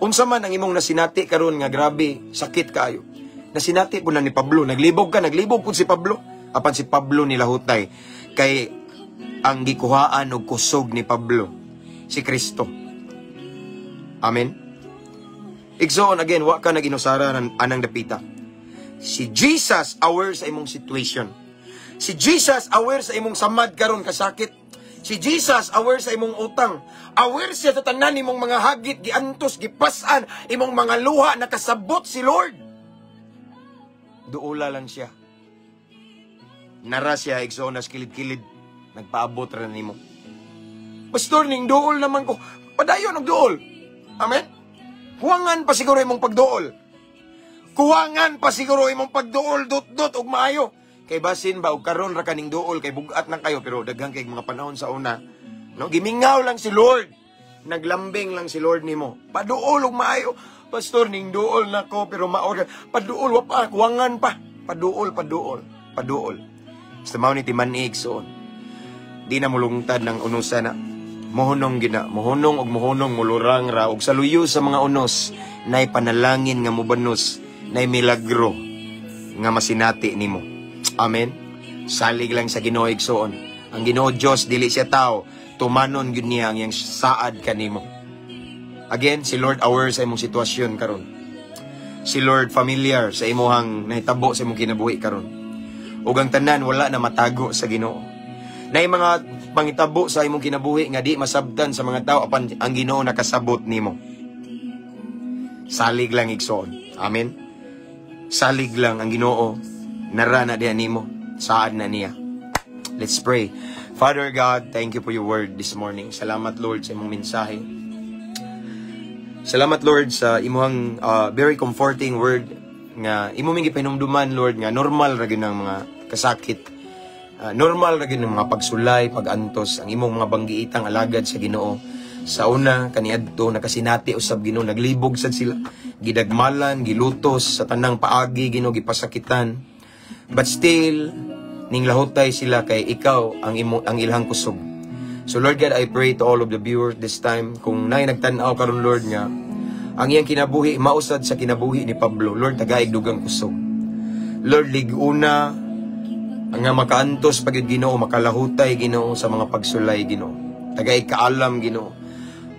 Speaker 1: Unsa man ang imong nasinati karon nga grabe, sakit kaayo? Nasinati po na ni Pablo, naglibog ka, naglibog pud si Pablo. Apan si Pablo nilahutay kay ang gikuhaan og kusog ni Pablo si Kristo. Amen. Igsoon, again, wa ka naginusara ng anang dapita. Si Jesus aware sa imong situation. Si Jesus aware sa imong samad karon kasakit. Si Jesus aware sa imong utang. Aware siya sa tanan imong mga hagit, giantos, gipasan, imong mga luha, nakasabot si Lord. Duula lang siya. Nara siya, igsoon, nas kilid-kilid. Nagpaabot ra nimo. "Pastor, ning duol naman ko." Padayon og duol. Amen? Kuwangan pa siguro imong pagduol. Kuwangan pa siguro imong pagduol, dot-dot og maayo. Kay basin ba og karon ra kaning duol kay bugat nang kayo, pero daghan kay mga panahon sa una. No, gimingaw lang si Lord. Naglambing lang si Lord nimo. Paduol og maayo. "Pastor, ning duol nako pero mao paduol wa pa, kuwangan pa." Paduol, paduol, paduol. Basta mao ni timan-i, igsoon. Di na mulungtad ng unusa na. Mohunong gina, mohunong og mohunong, mulurang ra og sa luyo sa mga unos nay panalangin nga mubanos, nay milagro nga masinati nimo. Amen. Salig lang sa Ginoo, igsoon. Ang Ginoo Dios dili siya tao, tumanon gyud niya ang iyang saad kanimo. Again, si Lord aware sa imong sitwasyon karon. Si Lord familiar sa imuhang nahitabo sa imong kinabuhi karon. Ug ang tanan wala na matago sa Ginoo. Nay mga pangitabo sa imong kinabuhi nga di masabtan sa mga tao, apan ang Ginoo nakasabot nimo. Salig lang, igsoon. Amen. Salig lang ang Ginoo. Nara na diha nimo. Saad na niya. Let's pray. Father God, thank you for your word this morning. Salamat, Lord, sa imong mensahe. Salamat, Lord, sa imuhang very comforting word nga imo ming gipahinumduman, Lord, nga normal ra gyud ang mga kasakit. Normal ra gyud ang mga pagsulay, pagantos ang imong mga banggiitang alagad sa Ginoo. Sa una kaniadto nakasinati usab, Ginoo, naglibog sad sila, gidagmalan, gilutos sa tanang paagi, Ginoo, gipasakitan. But still ning lahutay sila kay ikaw ang imo ang ilahang kusog. So Lord God, I pray to all of the viewers this time, kung naay nagtan-aw karon, Lord, nga ang iyang kinabuhi mausad sa kinabuhi ni Pablo, Lord, tagaig dugang kusog. Lord, liguna ang nga makaantos pagid, Ginoo, makalahutay, Ginoo, sa mga pagsulay, Ginoo. Tagaig kaalam, Ginoo.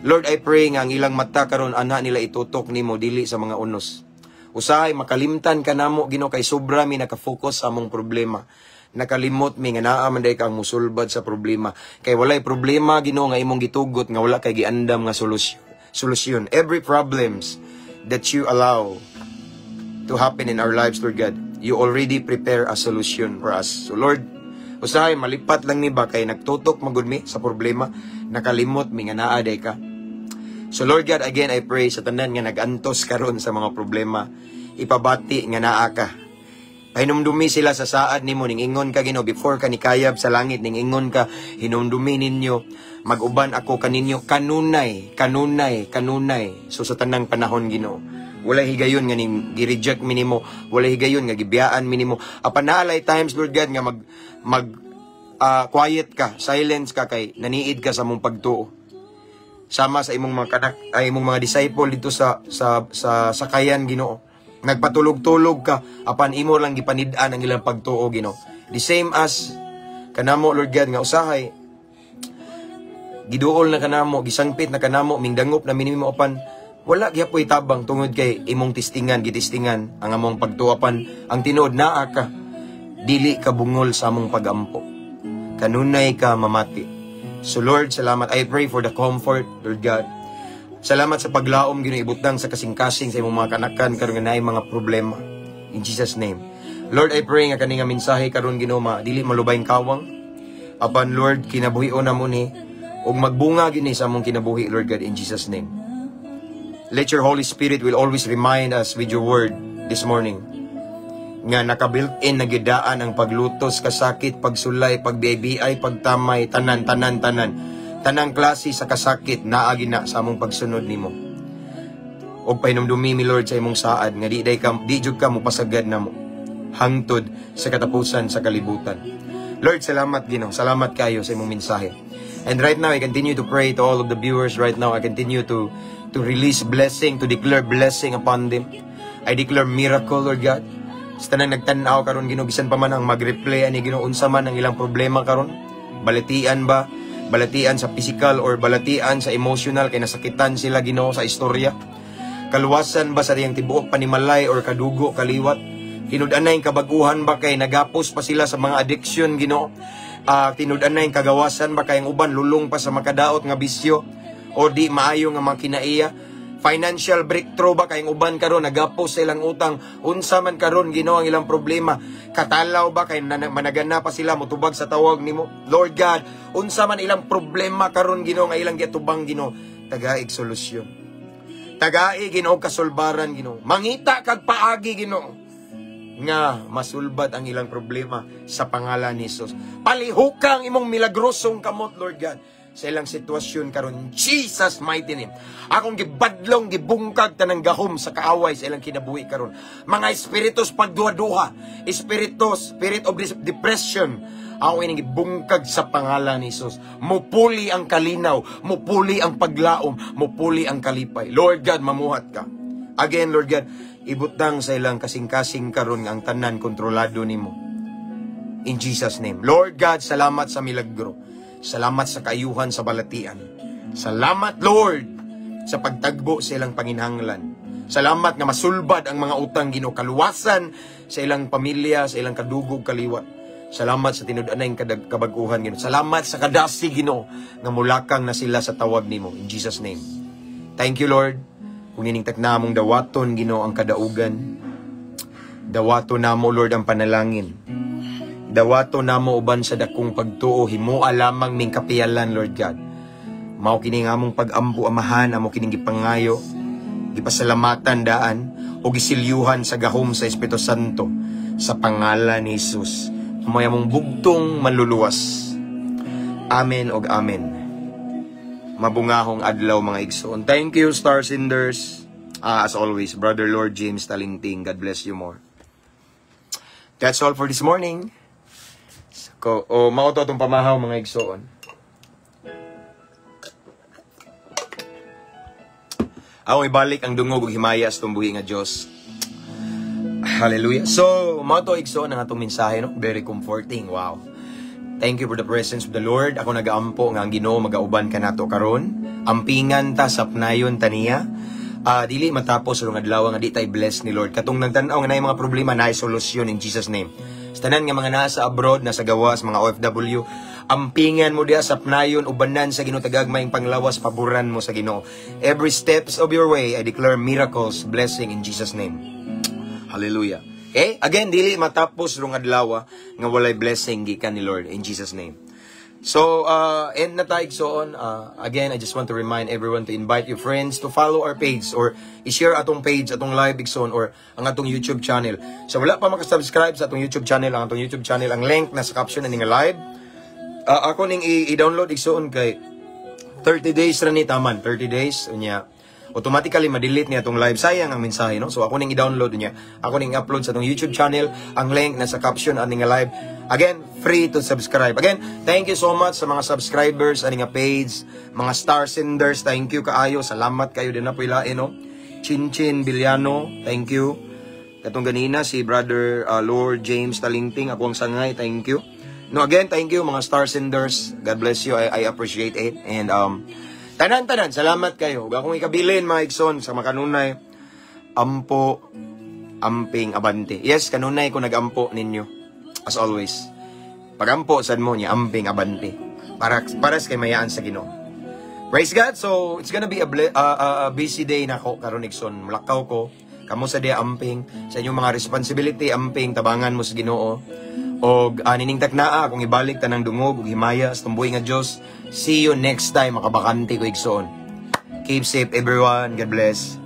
Speaker 1: Lord, I pray nga ang ilang mata karon ana nila itutok nimo, dili sa mga unos. Usahay makalimtan ka namo, Ginoo, kay sobra mi nakafocus sa among problema. Nakalimot mi nga naa man day kang musulbad sa problema. Kay walay problema, Ginoo, nga imong gitugot nga wala kay giandam nga solusyon. Solusyon. Every problems that you allow to happen in our lives, Lord God, you already prepare a solution for us. So Lord, usahay malipat lang ni ba kay nagtutok magud mi sa problema, nakalimot mi nga naa day ka. So Lord God, again I pray sa tanan nga nagantos karon sa mga problema, ipabati nga naa ka. Pahinumdumi sila sa saad nimo ning ingon ka, Ginoo, before ka nikayab sa langit, ning ingon ka, "Hinumdumi ninyo, mag-uban ako kaninyo kanunay, kanunay, kanunay." So sa tanang panahon, Ginoo. Walay higayon nga ning gi-reject mi nimo, walay higayon nga gibiyaan mi nimo. Apan naalay times, Lord God, nga mag mag quiet ka, silence ka kay naniid ka sa mong pagtuo. Sama sa imong mga kanak ay imong mga disciple dito sa sakayan, Ginoo. Nagpatulog-tulog ka apan imo lang gipanid-an ang ilang pagtuo, Ginoo. The same as kanamo, Lord God, nga usahay giduol na kanamo, gisangpit na kanamo, mingdangop na minimo, apan wala gyapoy tabang tungod kay imong tistingan, gitistingan ang among pagtuo, apan ang tinuod naa ka, dili ka bungol sa among pagampo. Kanunay ka mamati. So Lord, salamat. I pray for the comfort, Lord God. Salamat sa paglaom, Ginoo, ibutang sa kasing-kasing sa imong mga kanakan karon nga naay mga problema. In Jesus' name. Lord, I pray nga kani nga mensahe karon, Ginoo, ma dili malubayng kawang. Apan Lord, kinabuhion namo ni ug magbunga gini sa among kinabuhi, Lord God, in Jesus' name. Let your Holy Spirit will always remind us with your word this morning nga naka-built in na gidaan ang paglutos, kasakit, pagsulay, pagbiay, pagtamay, tanan, tanan, tanan. Tanang klase sa kasakit naa gina sa among pagsunod nimo. Og pahinumdumi mi, Lord, sa imong saad nga di day ka di jud ka mopasagad namo hangtod sa katapusan sa kalibutan. Lord, salamat, Ginoo. Salamat kayo sa imong mensahe. And right now, I continue to pray to all of the viewers right now. I continue to release blessing, to declare blessing upon them. I declare miracle, Lord God. Sa tanang nagtan-aw karon, Ginoo, bisan pa man ang mag-replay ani, Ginoo, unsa man ang ilang problema karon, balatian ba, balatian sa physical or balatian sa emotional kay nasakitan sila, Ginoo, sa istorya. Kaluwasan ba sa iyang tibuok panimalay or kadugo kaliwat? Tinud-anay kabaguhan ba kay nagapos pa sila sa mga addiction, Ginoo? Tinud-anay kagawasan ba kay ang uban lulong pa sa makadaot nga bisyo o di maayo nga mga kinaiya? Financial breakthrough ba kay ang uban karon nagapos sa ilang utang? Unsa man karon, Ginoo, ang ilang problema? Katalaw ba kay managana pa sila motubag sa tawag nimo? Lord God, unsa man ilang problema karon, Ginoo, nga ilang giatubang, Ginoo, tagaig solusyon. Tagai, Ginoo, kasulbaran, Ginoo. Mangita kag paagi, Ginoo, nga masulbad ang ilang problema sa pangalan ni Jesus. Palihuka ang imong milagrosong kamot, Lord God, sa ilang sitwasyon karon, Jesus' mighty name. Akong gibadlong, gibungkag tanang gahom sa kaaway sa ilang kinabuhi karon. Mga espiritus pagduha-duha, espiritus, spirit of depression, ako ining gibungkag sa pangalan ni Jesus. Mupuli ang kalinaw, mupuli ang paglaom, mupuli ang kalipay. Lord God, mamuhat ka. Again, Lord God, ibutang sa ilang kasing-kasing karon nga ang tanan kontrolado nimo. In Jesus' name. Lord God, salamat sa milagro. Salamat sa kaayuhan sa balatian. Salamat, Lord, sa pagtagbo sa ilang panginhanglan. Salamat nga masulbad ang mga utang, Ginoo, kaluwasan sa ilang pamilya, sa ilang kadugog kaliwat. Salamat sa tinud-anay kabaguhan, Ginoo. Salamat sa kadasi, Ginoo, nga mulakang na sila sa tawag nimo. In Jesus' name. Thank you, Lord. Kung ining takna among dawaton, Ginoo, ang kadaugan. Dawaton namo, Lord, ang panalangin. Dawato namo uban sa dakong pagtuo, himoa lamang ming kapiyalan, Lord God. Mao kini nga among pag-ampo, Amahan, amo kining gipangayo. Gipasalamatan daan o gisilyuhan sa gahom sa Espiritu Santo sa pangalan ni Jesus. Mao'y among bugtong manluluwas. Amen og amen. Mabungahong adlaw, mga igsoon. Thank you, Star Senders. Ah, as always, Brother Lord James Talingting, God bless you more. That's all for this morning. Ko, o mao to atong pamahaw, mga igsoon. Ako ibalik ang dungog ug himaya sa tumbuhi nga Dios. Hallelujah. So, mao to, igsoon, ang atong mensahe, no? Very comforting. Wow. Thank you for the presence of the Lord. Ako nagaampo nga ang Ginoo magauban kanato karon. Ampingan ta, sapnayon ta niya. Dili matapos sa adlaw nga di tay bless ni Lord. Katong nagtan-aw nga naay mga problema, naay solusyon in Jesus' name. Sa tanan nga mga nasa abroad, nasa gawas, mga OFW, ampingan mo diha, sapnayon, ubanan sa Ginoo, tagagmayng panglawas, paboran mo sa Ginoo. Every steps of your way, I declare miracles, blessing in Jesus' name. Hallelujah. Okay? Again, dili matapos rong adlaw nga walay blessing gikan ni Lord in Jesus' name. So, end na tayo, igsoon. Again, I just want to remind everyone to invite your friends to follow our page or i-share atong page, atong live, igsoon, or ang atong YouTube channel. So, wala pa makasubscribe sa atong YouTube channel, ang atong YouTube channel, ang link nasa caption na nga live. Ako ning i-download, igsoon, kay 30 days ra ni taman, 30 days unya automatically ma-delete niya atong live. Sayang ang mensahe, no? So ako ning i-download niya. Ako ning i-upload sa atong YouTube channel, ang link nasa caption ani nga live. Again, free to subscribe. Again, thank you so much sa mga subscribers ani nga page, mga star senders, thank you kaayo. Salamat kayo din na po ilain, no? Chin Chin Villano, thank you. Katong ganina si Brother Lord James Talingting, ako ang sangay, thank you. No, again, thank you, mga star senders. God bless you. I appreciate it. And tanan-tanan, salamat kayo. Ug akong ikabilin, mga igsoon, sa makanunay, ampo, amping, abante. Yes, kanunay ko nagampo ninyo. As always. Pagampo sad mo niya, amping, abante. Para sa kay mayaan sa Ginoo. Praise God. So, it's gonna be a busy day na ko karon, igsoon. Mulakaw ko. Kamo sa diya, amping sa inyong mga responsibility, amping, tabangan mo sa Ginoo. Og nining taknaa akong ibalik tanang dungog ug himaya sa tumbuhi nga Dios. See you next time makabakante ko, igsoon. Keep safe, everyone. God bless.